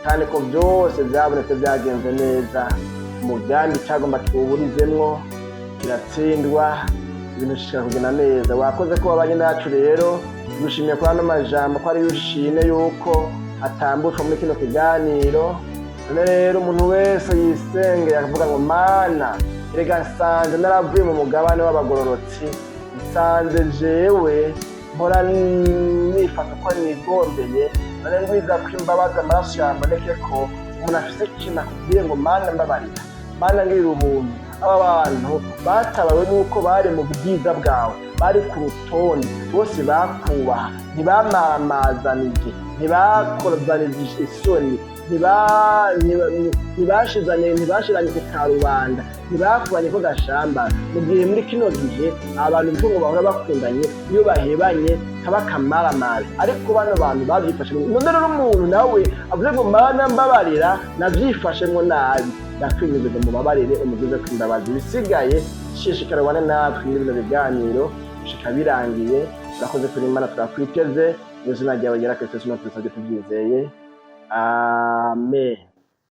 kandi ko byose byabonetse byagenze neza. Umugambi cyagomba kiwuburizemwo kiratsindwa, ibintu bishobora kugenda neza. Wakoze ko wabanye nacu. Rero tugushimiye kuri ano majambo, ko ariyo ushimye yuko atambutswa muri kino kiganiro. None rero umuntu wese yisengeye akavuga ngo: "Mana, erega nsanze naravuye mu mugabane w'abagororotsi, nsanze jewe mpora nifata uko nigombeye, none ngwiza ko imbabazi amaraso yamboneke." Ko umuntu afise ikintu akubwiye ngo: "Mana, mbabarira, Mana, ngirira ubuntu." Aba bantu batabawe n'uko bari mu bwiza bwawe, bari ku rutonde, bose bakubaha, ntibamaramazanije, ntibakozanije isoni, ntibashizanye ku karubanda, ntibakubanye ko gashambara. Mu gihe muri kino gihe abantu bitwa ngo bahora bakundanye, iyo bahebanye kaba kamaramaza, ariko bano bantu bavyifashemwo. None rero umuntu nawe avuze ngo: "Mana, mbabarira, navyifashemwo nabi, ndakwinginze ngo mubabarire, umugize ko imbabazi." Ibisigaye shishikara ubane natwe muri bino biganiro gushika birangiye. Urakoze kuri Imana, turakwiteze mu izina ryawe ryera Kristo Yesu, tubisabye tubyizeye, amen.